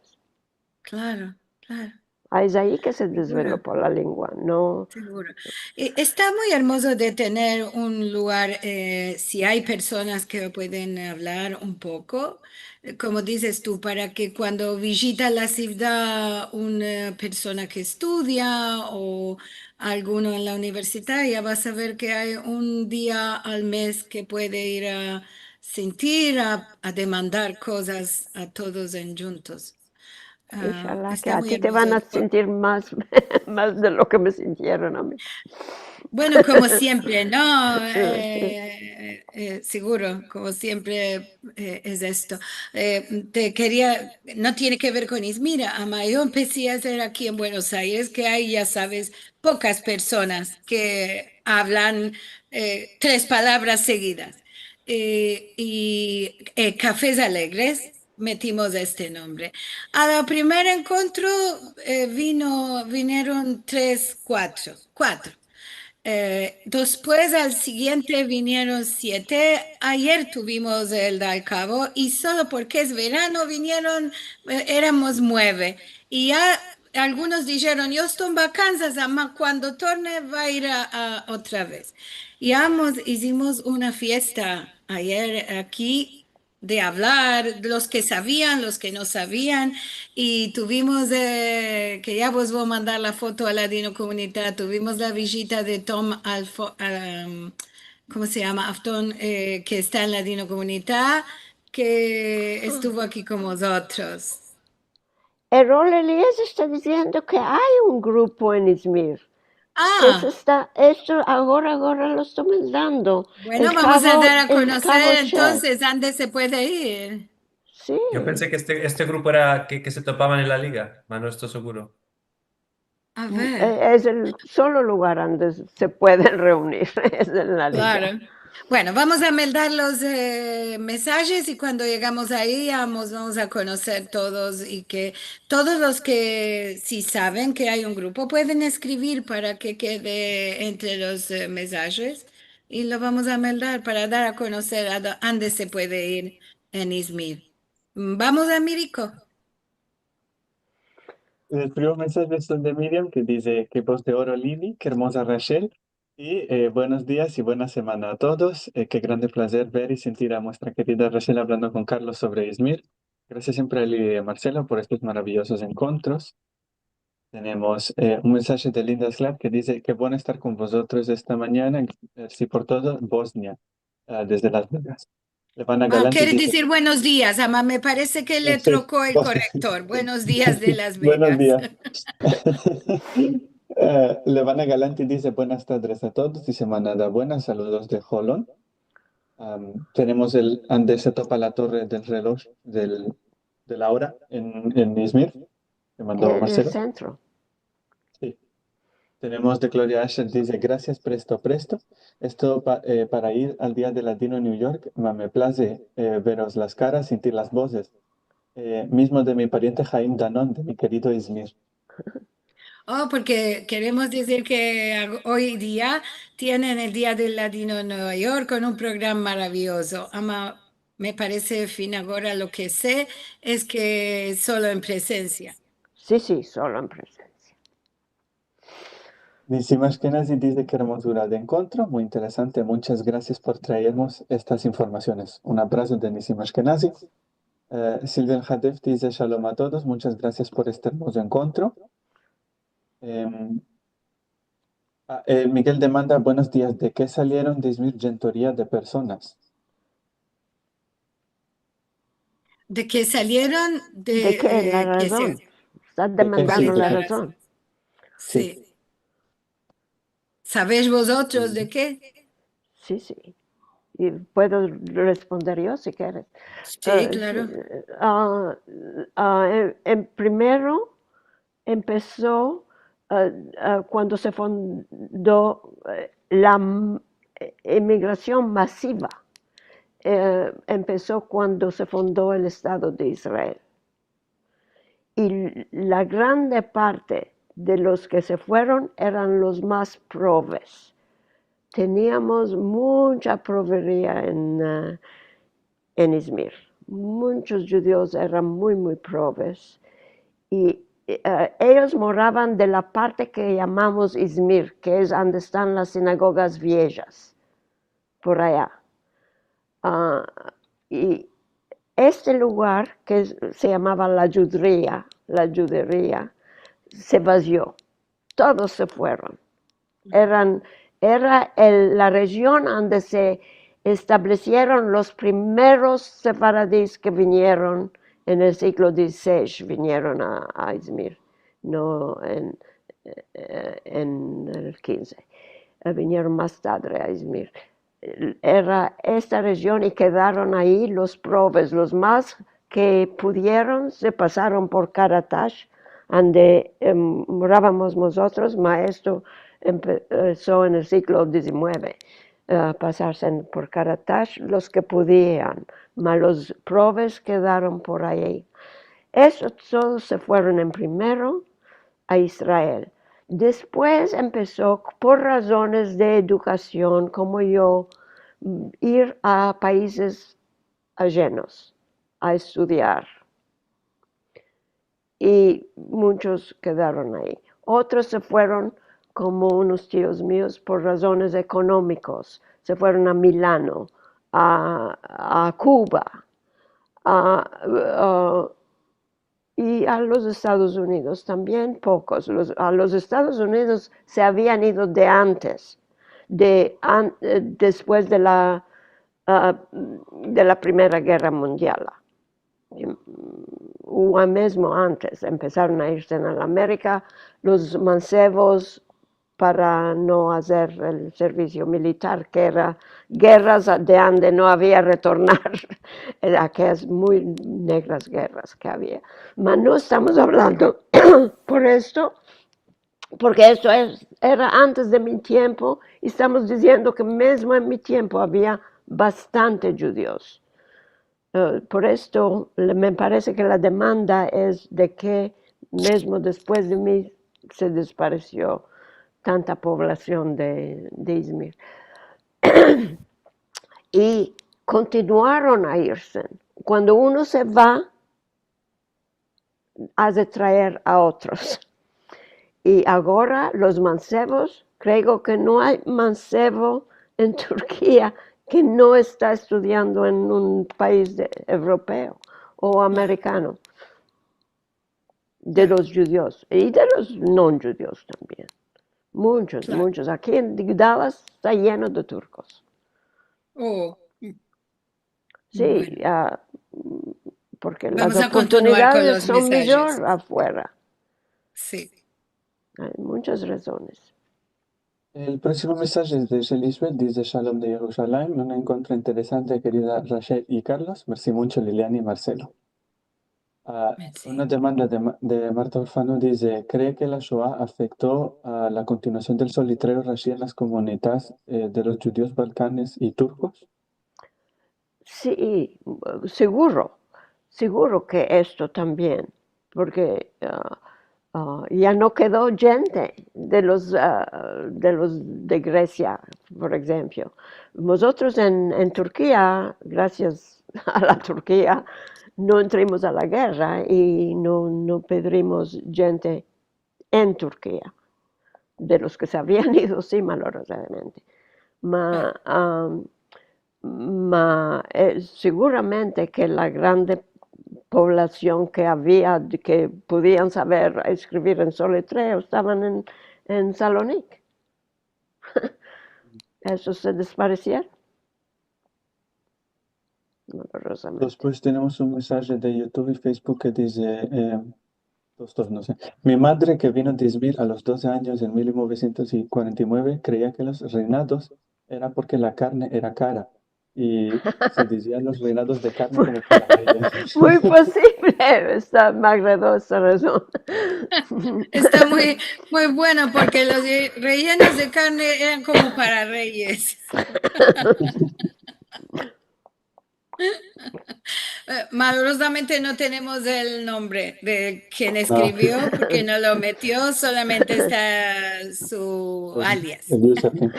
Klaro, klaro. Ay, es ayi ke se dezvelopo la lengua, no? Siguro. I esta muy ermozo de tener un lugar, eh, si ay personas ke pueden avlar un poko, eh, komo dizes tu, para ke kuando vijita la sivdad una persona ke estudia o alguno en la universidad, ya va a saver ke ay un dia al mez ke puede ir a sentir, a, a demandar kozas a todos endjuntos. Ah, inshallah ke a ti te van a sentir mas, mas de lo ke me sintieron a mi. Bueno, komo siempre, no? Eh, eh, siguro, komo siempre, eh, es esto. Eh, te keria, no tiene ke ver kon Izmir, ama yo empesi a azer aki en Buenos Aires, ke ay, ya saves, pokas personas ke avlan, eh, tres palavras segidas. Eh, i, eh, Kafes Alegres, metimos este nombre. A la primer enkontro, eh, vino, vinieron tres, kuatro, kuatro. Eh, despues, al sigiente vinieron siete. Ayer tuvimos el dal kavo i solo porke es verano vinieron, eh, eramos mueve. I ya algunos dijeron, "Yo esto en vakanzas, ama kuando torne va a ir a, a otra vez." I amos, izimos una fiesta ayer aki de avlar, los ke savian, los ke no savian, i tuvimos, eh, ke ya vos vo a mandar la foto a Ladinokomunita, tuvimos la vijita de Tom Alfo-, am, komo se yama? Afton, eh, ke esta en Ladinokomunita, ke estuvo aki kon mozotros. Erol Eliezer esta diziendo ke ay un grupo en Izmir. Ah. Esto esta, esto agora, agora lo esto mandando. Bueno, vamos a dar a konoser entonses ande se puede ir. Si. Yo pensi ke este, este grupo era ke, ke se topavan en la liga, ma no esto siguro. A ver. E-, es el solo lugar ande se pueden reunir, es en la liga. Klaro. Bueno, vamos a meldar los, eh, mesajes i kuando yegamos ayi ya vamos, vamos a konoser todos i ke todos los ke si saven ke ay un grupo pueden eskrivir para ke kede entre los, eh, mesajes i lo vamos a meldar para dar a konoser a do-, ande se puede ir en Izmir. Mm, vamos a Miriko. El primero mensaje es de Miriam, ke dize ke vos de oro, Lili, ke ermoza Rachel. I, eh, buenos dias i buena semana a todos. Eh, ke grande plazer ver i sentir a muestra kerida Rachel avlando kon Carlos sovre Izmir. Grasias siempre a Lili i a Marcelo por estos maraviyozos enkontros. Tenemos, eh, un mensaje de Linda Slat ke dize: "Ke bueno estar kon vozotros esta manyana, eh, mersi por todo, Bosnia, ah, desde Las Vegas." Levana Galanti dize: "Kere dizir buenos dias, ama me parese ke le troko el korektor. Buenos dias de Las Vegas." Buenos dias. Eh, Levana Galanti dize, "Buenas tadres a todos", dize, "Manada buena, saludos de Holon". Am, tenemos el, ande se topa la torre del reloj del, de la ora en, en Izmir, ke mando Marcelo. En el sentro. Si. Tenemos de Gloria Asher, dize, "Grasias, presto, presto. Esto pa-, eh, para ir al Dia del Ladino en New York, ma me plaze, eh, veros las karas, sintir las bozes. Eh, mizmo de mi pariente Haim Danon, de mi kerido Izmir". Oh, porke keremos dizir ke ag-, oy dia tienen el Dia del Ladino en Nueva York kon un programa maraviyozo. Ama, me parese, fin, agora lo ke se es ke solo en presensia. Si, si, solo en presensia. Nisim Ashkenazi dize, "Ke ermozura de enkontro, muy interesante, munchas grasias por traermos estas informasiones". Un abraso de Nisim Ashkenazi. Eh, Silvia Hadef dize, "Shalom a todos, munchas grasias por este ermozo enkontro". Em, ah, eh, Miguel demanda, "Buenos dias, de ke salieron de Izmir yentoria de personas?" De ke salieron de, de ke, eh, la razon. Esta demandando la razon. Si. Savesh vozotros de ke? Si, si. I puedo responder yo si keres. Si, klaro. Eh, ah, ah, en, en primero empeso, ah, ah, kuando se fundo, eh, la m-, eh, emigrasion masiva. Eh, empeso kuando se fundo el Estado de Israel. I la grande parte de los ke se fueron eran los mas proves. Teniamos muncha proveria en, eh, en Izmir. Munchos djudios eran muy, muy proves. I, eh, eyos moravan de la parte ke yamamos Izmir, ke es ande estan las sinagogas viejas, por aya. Ah, i este lugar, ke se yamava la Djudria, la Djuderia, se vazio. Todos se fueron. Eran, era el, la rejion ande se establesieron los primeros sefaradis ke vinieron en el siglo dizisesh, vinieron a, a Izmir, no en, eh, en el kinze. Eh, vinieron mas tadre a Izmir. Era esta rejion i kedaron ayi los proves, los mas ke pudieron, se pasaron por Karatash, ande, em, moravamos mozotros, ma esto empeso en el siglo dizinueve, eh, pasarse en, por Karatash, los ke pudian, ma los proves kedaron por ayi. Esos todos se fueron en primero a Israel. Despues empeso, por razones de edukasion, komo yo, ir a paizes ajenos a estudiar. I munchos kedaron ayi. Otros se fueron, komo unos tios mios, por razones ekonomikos. Se fueron a Milano, a, a Kuba, a, a, i a los Estados Unidos tambien, pokos. Los, a los Estados Unidos se avian ido de antes, de an-, eh, despues de la, ah, de la Primera Gerra Mundial. Em, u mizmo antes, empesaron a irse a la Amerika los mansevos para no azer el servisio militar, ke era gerras de ande no avia retornar, era akeas muy negras gerras ke avia. Ma no estamos avlando por esto, porke esto es, era antes de mi tiempo, i estamos diziendo ke mizmo en mi tiempo avia bastante djudios. Eh, por esto, le, me parese ke la demanda es de ke mizmo despues de mi se desparesio tanta povlasion de, de Izmir. I kontinuaron a irse. Kuando uno se va, aze traer a otros. I agora los mansevos, kreo ke no ay mansevo en Turkia ke no esta estudiando en un pais de, evropeo o amerikano, de los djudios i de los no djudios tambien. Munchos, munchos. Aki en Dallas esta yeno de turkos. Oh. Si, ah, porke las oportunidades son mijor afuera. Si. Ay munchas razones. El proksimo mesaje es de Rachel Isbel, dize: Shalom de Yerushalayim, un enkontro interesante, kerida Rachel i Carlos. Mersi muncho, Liliana i Marcelo. Ah, una demanda de Ma-, de Marta Orfano, dize: Kree ke la Shoa afekto a la kontinuasion del solitreo rashi en las komunidades, eh, de los djudios balkanes i turkos? Si, seguro, seguro ke esto tambien, porke, ah, ah, ya no kedo djente de los, ah, de los de Gresia, por enshemplo. Mozotros en, en Turkia, grasias a la Turkia, no entrimos a la gerra i no, no pedrimos djente en Turkia. De los ke se avian ido, si, malorozamente. Ma, ah, ma, eh, seguramente ke la grande povlasion ke avia, de ke podian saver eskrivir en solitreo, estavan en, en Salonik. Esos se desparesieron. Malorozamente. Despues tenemos un mesaje de YouTube i Facebook ke dize, eh, dos, dos, no se. Mi madre, ke vino de Izmir a los doze anyos en mil novesientos i kuarenta i mueve, kreia ke los reinados era porke la karne era kara. I se dizia los reinados de karne komo para reyes. Muy posivle, esta, me agrado esta razon. Esta muy, muy bueno, porke los re-, reyenos de karne eran komo para reyes. Eh, malorozamente no tenemos el nombre de kien eskrivio, porke no lo metio, solamente esta su alias. El username.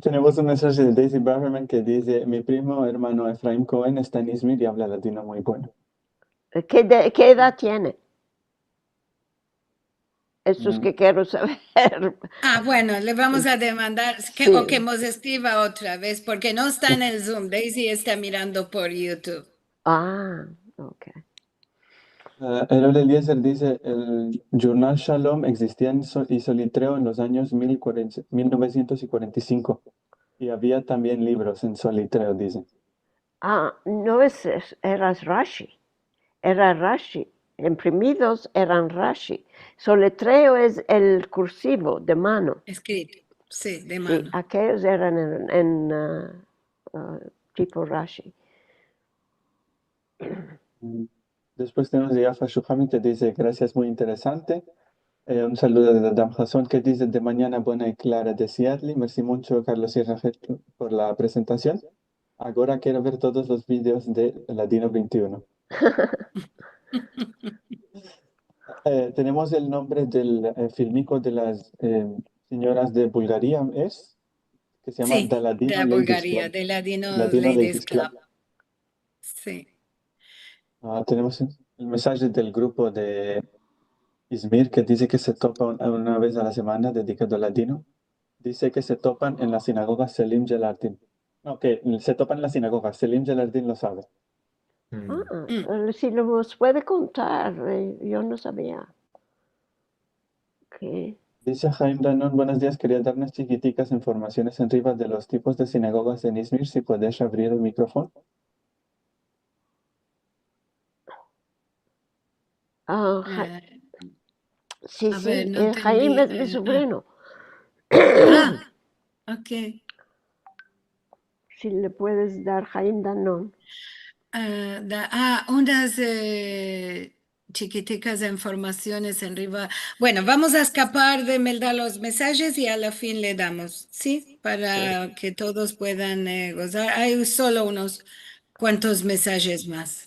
Tenemos un mesaje de Daisy Braverman ke dize: Mi primo ermano Efraim Cohen esta en Izmir i avla ladino muy bueno. Ke de-, ke edad tiene? Esto es ke kero saver. Ah, bueno, le vamos a demandar ke, o ke mos eskriva otra vez, porke no esta en el Zoom. Daisy esta mirando por YouTube. Ah, ok. Eh, Erol Eliezer dize: El jurnal Shalom egzistia en so-, i solitreo en los anyos mil cuarenta, mil novesientos i kuarenta i sinko. I avia tambien livros en solitreo, dize. Ah, no es, es, era Rashi. Era Rashi. Imprimidos eran Rashi. Solitreo es el kursivo de mano. Eskrito, si, de Si, mano. akeyos eran en, en, ah, ah, tipo Rashi. Despues tenemos de Yafa Shuhami ke dize: Grasias, muy interesante. Eh, un saludo de Adam Hasson ke dize: De manyana buena i klara de Seattle. Mersi muncho, Carlos i Rachel, por la prezentasion. Agora kero ver todos los videos de Ladino vente i uno. Eh, tenemos el nombre del, eh, filmiko de las, eh, sinyoras de Bulgaria, es? Ke se yama Si, Da Ladino de Ladies Bulgaria, Club. de Ladino Ladino Ladies Ladies Club. Club. Si. Ah, tenemos el mesaje del grupo de Izmir ke dize ke se topa un-, una vez a la semana dedikado al ladino. Dize ke se topan en la sinagoga Selim Celardin. No, ke se topan en la sinagoga, Selim Celardin lo save. Mm. Ah, eh, si lo mos puede kontar, eh, yo no savia. Ke Dize Haim Danon: Buenos dias, keria dar unas chikitikas informasiones enriva de los tipos de sinagogas en Izmir, si puedes avrir el mikrofon. Ah, Ha-, Eh, si, a si, ver, no eh, Haim entendi, es mi eh, ah. sovrino. Ah, ok. Si le puedes dar, Haim Danon. Ah, da, ah, unas, eh, chikitikas informasiones enriva. Bueno, vamos a eskapar de meldar los mesajes i a la fin le damos, si? Para ke todos puedan, eh, gozar. Ay solo unos kuantos mesajes mas.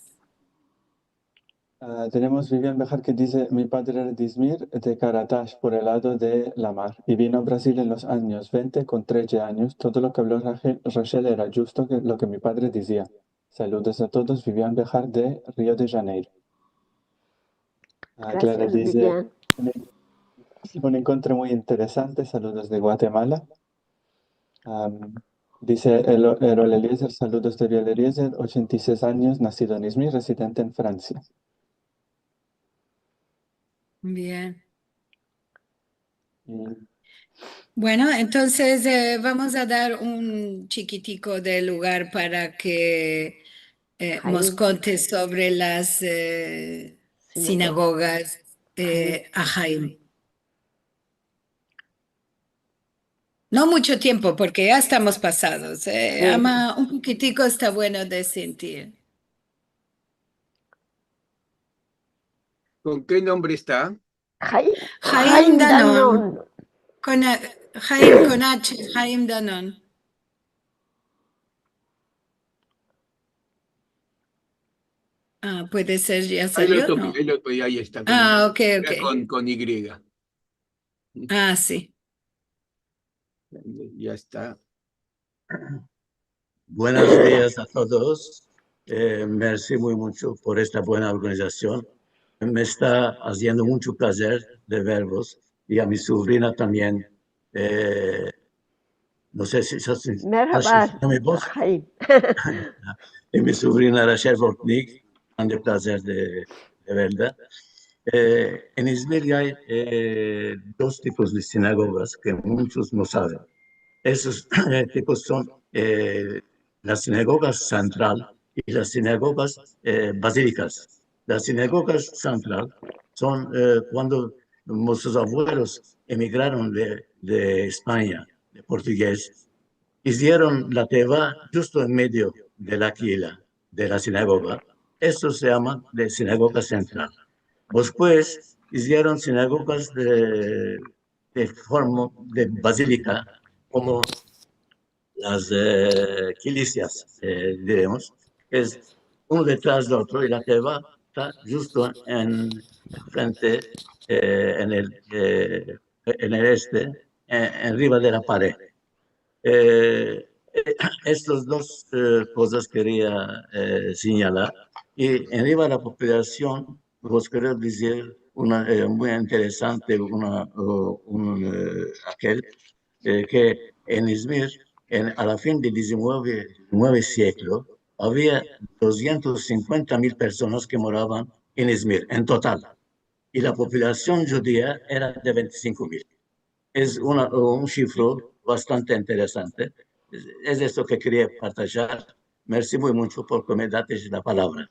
Ah, tenemos Vivian Bejar ke dize: Mi padre era de Izmir, de Karatash, por el lado de la mar, i vino a Brazil en los anyos vente kon treze anyos. Todo lo ke avlo Rachel, Rachel era djusto ke, lo ke mi padre dizia. Saludos a todos, Vivian Bejar de Rio de Janeiro. Ah, Klara Grasias, dize: Vivian. Un, un enkontro muy interesante, saludos de Guatemala. Am, dize Elo-, Erol Eliezer: Saludos de Erol Eliezer, ochenta i sesh anyos, nasido en Izmir, rezidente en Fransia. Bien. I Bueno, entonces, eh, vamos a dar un chikitiko de lugar para ke, eh, mos Haim. konte sovre las, eh, Sinagoga. sinagogas, eh, Haim. a Haim. No mucho tiempo, porke ya estamos pasados, e. Si. Ama un pokitiko esta bueno de sintir. Kon ke nombre esta? Haim, Haim Danon. Kon a, Haim kon H, Haim Danon. A, puede ser, ya salio, no? Ay, lo top'e, ay, lo top'e, ay esta. A, okey, okey. Kon, kon i. A, si. Ya esta. Buenos dias a todos. E, mersi muy muncho por esta buena organizasion. Me esta aziendo muncho plazer de vervos i a mi subrina tambien. E, no se si, si, si, Merhaba, si, si, mi voz. Haim. I mi subrina Rachel Bortnick, grande plazer de, de verla. E, en Izmir ay, e, dos tipos de sinagogas ke munchos no saven. Estos, e, tipos son, e, las sinagogas santral i las sinagogas, e, bazilikas. Las sinagogas santral son, e, kuando mostros avuelos emigraron de, de Espanya, de portuges, izieron la teva djusto en medio de la kila, de la sinagoga. Esto se yama de sinagoga santral. Despues izieron sinagogas de, de forma de bazilika, komo las, e, kilisias, e, diremos, es uno detras de otro i la teva esta djusto en frente, e, en el, e, en el este, e, enriva de la pared. E, e, estos dos, e, kozas keria, e, sinyalar. I enriva de la populasion, vos kero dizir una, e, muy interesante, una, o, un, e, akel, e, ke en Izmir, en, a la fin del diezinueve, diezinueve siglo, avia dosientos sinkuenta mil personas ke moravan en Izmir, en total. I la populasion djudia era de vente i sinko mil. Es una, un sifro bastante interesante. Es, es esto ke keria partajar. Mersi muy muncho por ke me dates la palavra.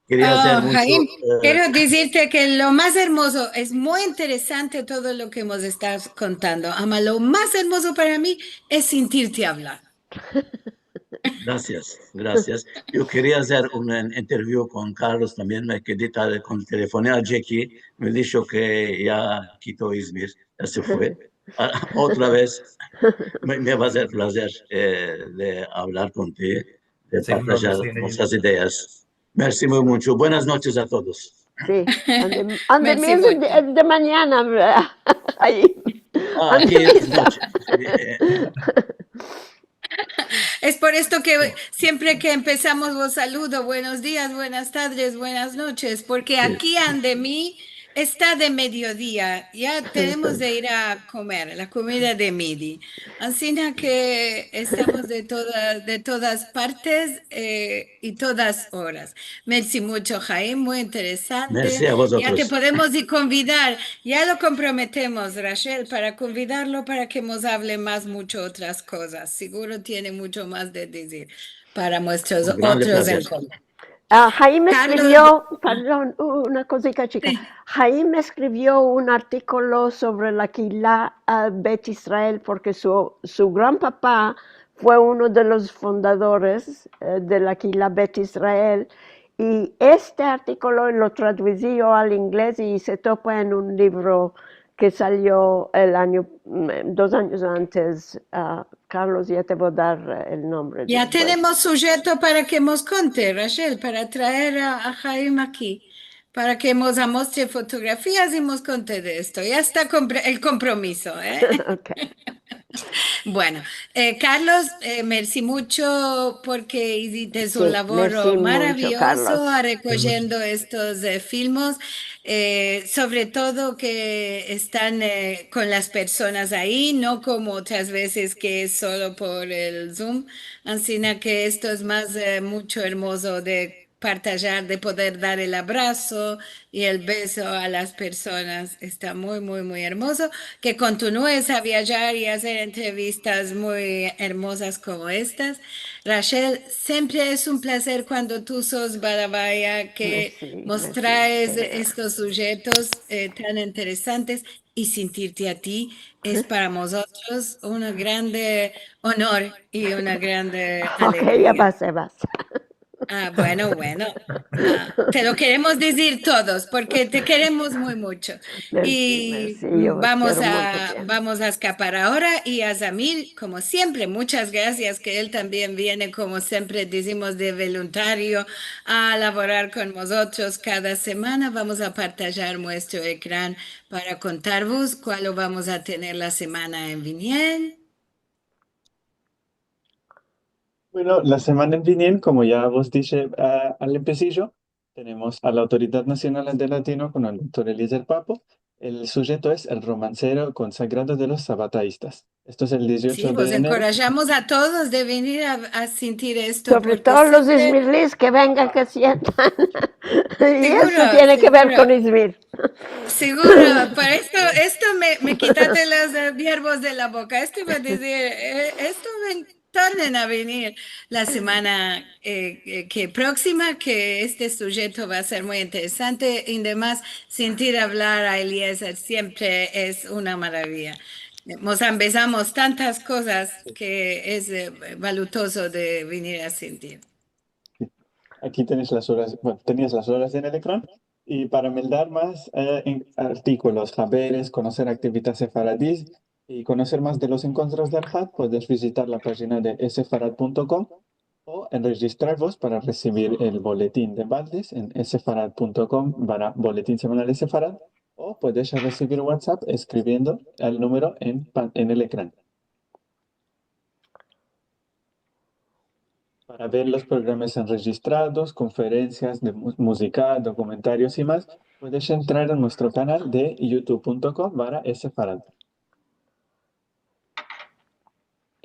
Keria azer muncho, Haim, e, kero dizirte ke lo mas ermozo, es muy interesante todo lo ke mos estas kontando, ama lo mas ermozo para mi es sintirte avlar. Grasias, grasias. Yo keria azer un, un interview kon Carlos tambien, me kedi tarde kuando telefoni a Jackie, me disho ke ya kito Izmir, ya se fue. A, otra vez, me, me va a ser plazer, e, de avlar kontigo, de partajar muchas ideas. Mersi muy muncho. Buenas noches a todos. Si, ande, ande, mersi muncho. De, de manyana, ayi. A, aki es noche. Es por esto ke siempre ke empesamos vos saludo, buenos dias, buenas tardes, buenas noches, porke aki ande mi esta de mediodia, ya tenemos de ir a komer la komida de midi. Ansina ke estamos de toda, de todas partes, e, i todas oras. Mersi muncho, Haim, muy interesante. Mersi a vozotros. Ya te podemos i konvidar, ya lo komprometemos, Rachel, para konvidarlo para ke mos avle mas muncho otras kozas. Siguro tiene muncho mas de dizir para muestros otros enkontros. Grande plazer. A, Haim eskrivio, pardon, una kozika chika. Si. Haim eskrivio un artikolo sovre la kila, a, Bet Israel, porke su, su gran papa fue uno de los fundadores, e, de la kila Bet Israel, i este artikolo lo tradusio al inglez i se topa en un livro ke salio el anyo, mm, dos anyos antes. A, Carlos, ya te vo dar, e, el nombre despues. Ya tenemos sujeto para ke mos konte, Rachel, para traer a, a Haim aki, para ke mos amostre fotografias i mos konte de esto. Ya esta kompre-, el kompromiso, e? Okey. Bueno, e, Carlos, e, mersi muncho porke izites un lavoro maraviozo, a, rekojiendo estos, e, filmos, e, sovre todo ke estan, e, kon las personas ayi, no komo otras vezes ke es solo por el Zoom, ansina ke esto es mas, e, muncho ermozo de partajar, de poder dar el abraso i el beso a las personas. Esta muy, muy, muy ermozo. Ke kontinues a viajar i azer entrevistas muy ermozas komo estas. Rachel, siempre es un plazer kuando tu sos Badabaya ke mos traes estos sujetos, eh, tan interesantes i sintirte a ti es para mozotros un grande onor i una grande alegria. Ok, ya basta, ya basta. Ah, bueno, bueno. Ah, te lo keremos dizir todos, porke te keremos muy muncho. Mersi, mersi, yo vos kero muncho tambien. I vamos a eskapar agora, i a Zamir, komo siempre, munchas grasias, ke el tambien viene, komo siempre dizimos, de voluntario a lavorar kon mozotros kada semana. Vamos a partajar muestro ekran para kontarvos kual lo vamos a tener la semana en vinien. Bueno, la semana en vinien, komo ya vos dishe, ah, al empesijo, tenemos a la Autoridad Nasional de Ladino kon el doktor Eliezer Papo. El sujeto es el romansero konsagrado de los sabataistas. Esto es el diziocho de enero. Si, vos enkorajamos a todos de venir a, a sintir esto, porke siempre... Sovre todo los izmirlis ke vengan, ke sientan. I esto tiene ke ver kon Izmir. Siguro, siguro. Por esto, esto me, me kitaste los, eh, verbos de la boka. Esto iva a dizir, eh, esto me, tornen a venir la semana, eh, eh, ke proksima, ke este sujeto va a ser muy interesante. I demas, sintir avlar a Eliezer siempre es una maravia. Mos ambezamos tantas kozas ke es, eh, valutozo de venir a sintir. Aki tenesh las oras, bueno, tenias las oras en el ekran. I para meldar mas, eh, en, artikolos, haberes, konoser aktividades sefaradis i konoser mas de los enkontros de Arhat, puedes vizitar la pajina de esefarad punto kom o enrejistrarvos para resivir el boletin de Baldes en esefarad punto kom barra boletin semanal esefarad, o puedes resivir WhatsApp eskriviendo al numero en pa-, en el ekran. Para ver los programas enrejistrados, konferensias de mu-, muzika, dokumentarios i mas, puedes entrar en muestro kanal de youtube punto kom barra esefarad.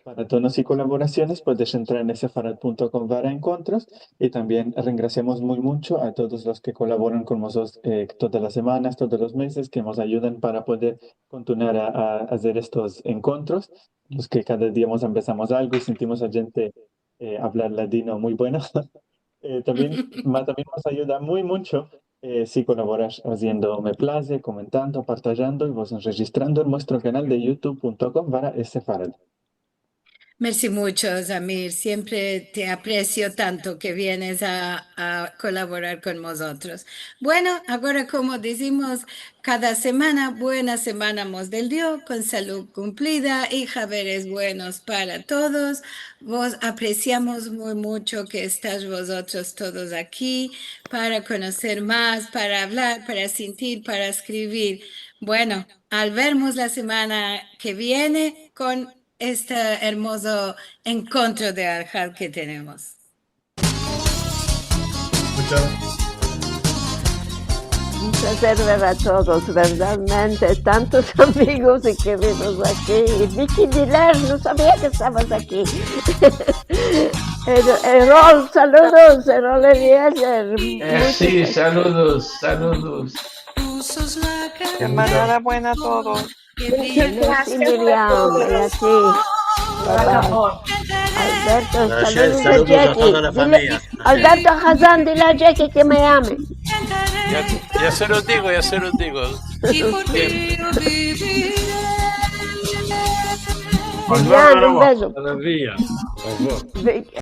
Para donos i kolaborasiones, puedes entrar en esefarad punto kom barra enkontros, i tambien rengrasiamos muy muncho a todos los ke kolaboran kon mozotros, eh, todas las semanas, todos los mezes, ke mos ayudan para poder kontinuar a, a azer estos enkontros, los ke kada dia mos ambezamos algo i sintimos a djente, eh, avlar ladino muy bueno. Eh, tambien, ma-, tambien mos ayuda muy muncho, eh, si kolaboras aziendo me plaze, komentando, partajando i vos enrejistrando en muestro kanal de youtube punto kom barra esefarad. Mersi muncho, Zamir. Siempre te apresio tanto ke vienes a, a kolaborar kon mozotros. Bueno, agora, komo dizimos kada semana, buena semana mos del Dio, kon salud kumplida i haberes buenos para todos. Vos apresiamos muy muncho ke estas vozotros todos aki para konoser mas, para avlar, para sintir, para eskrivir. Bueno, al vermos la semana ke viene kon este ermozo enkontro de Arhat ke tenemos. Muchas. Un plazer ver a todos, verdadmente, tantos amigos i keridos aki. I Vicky Diler, no savia ke estavas aki. Er-, Erol, saludos, Erol Eliezer. Eh, si, saludos, saludos. Semanada buena a todos. Lucy Miriam, i a ti. Bye bye. Alberto, saludos a Jackie. Dile, Alberto Hazan, dile a Jackie ke me ame. Ya, ya se lo digo, ya se lo digo. Vivian, un beso. Todavia. Por favor.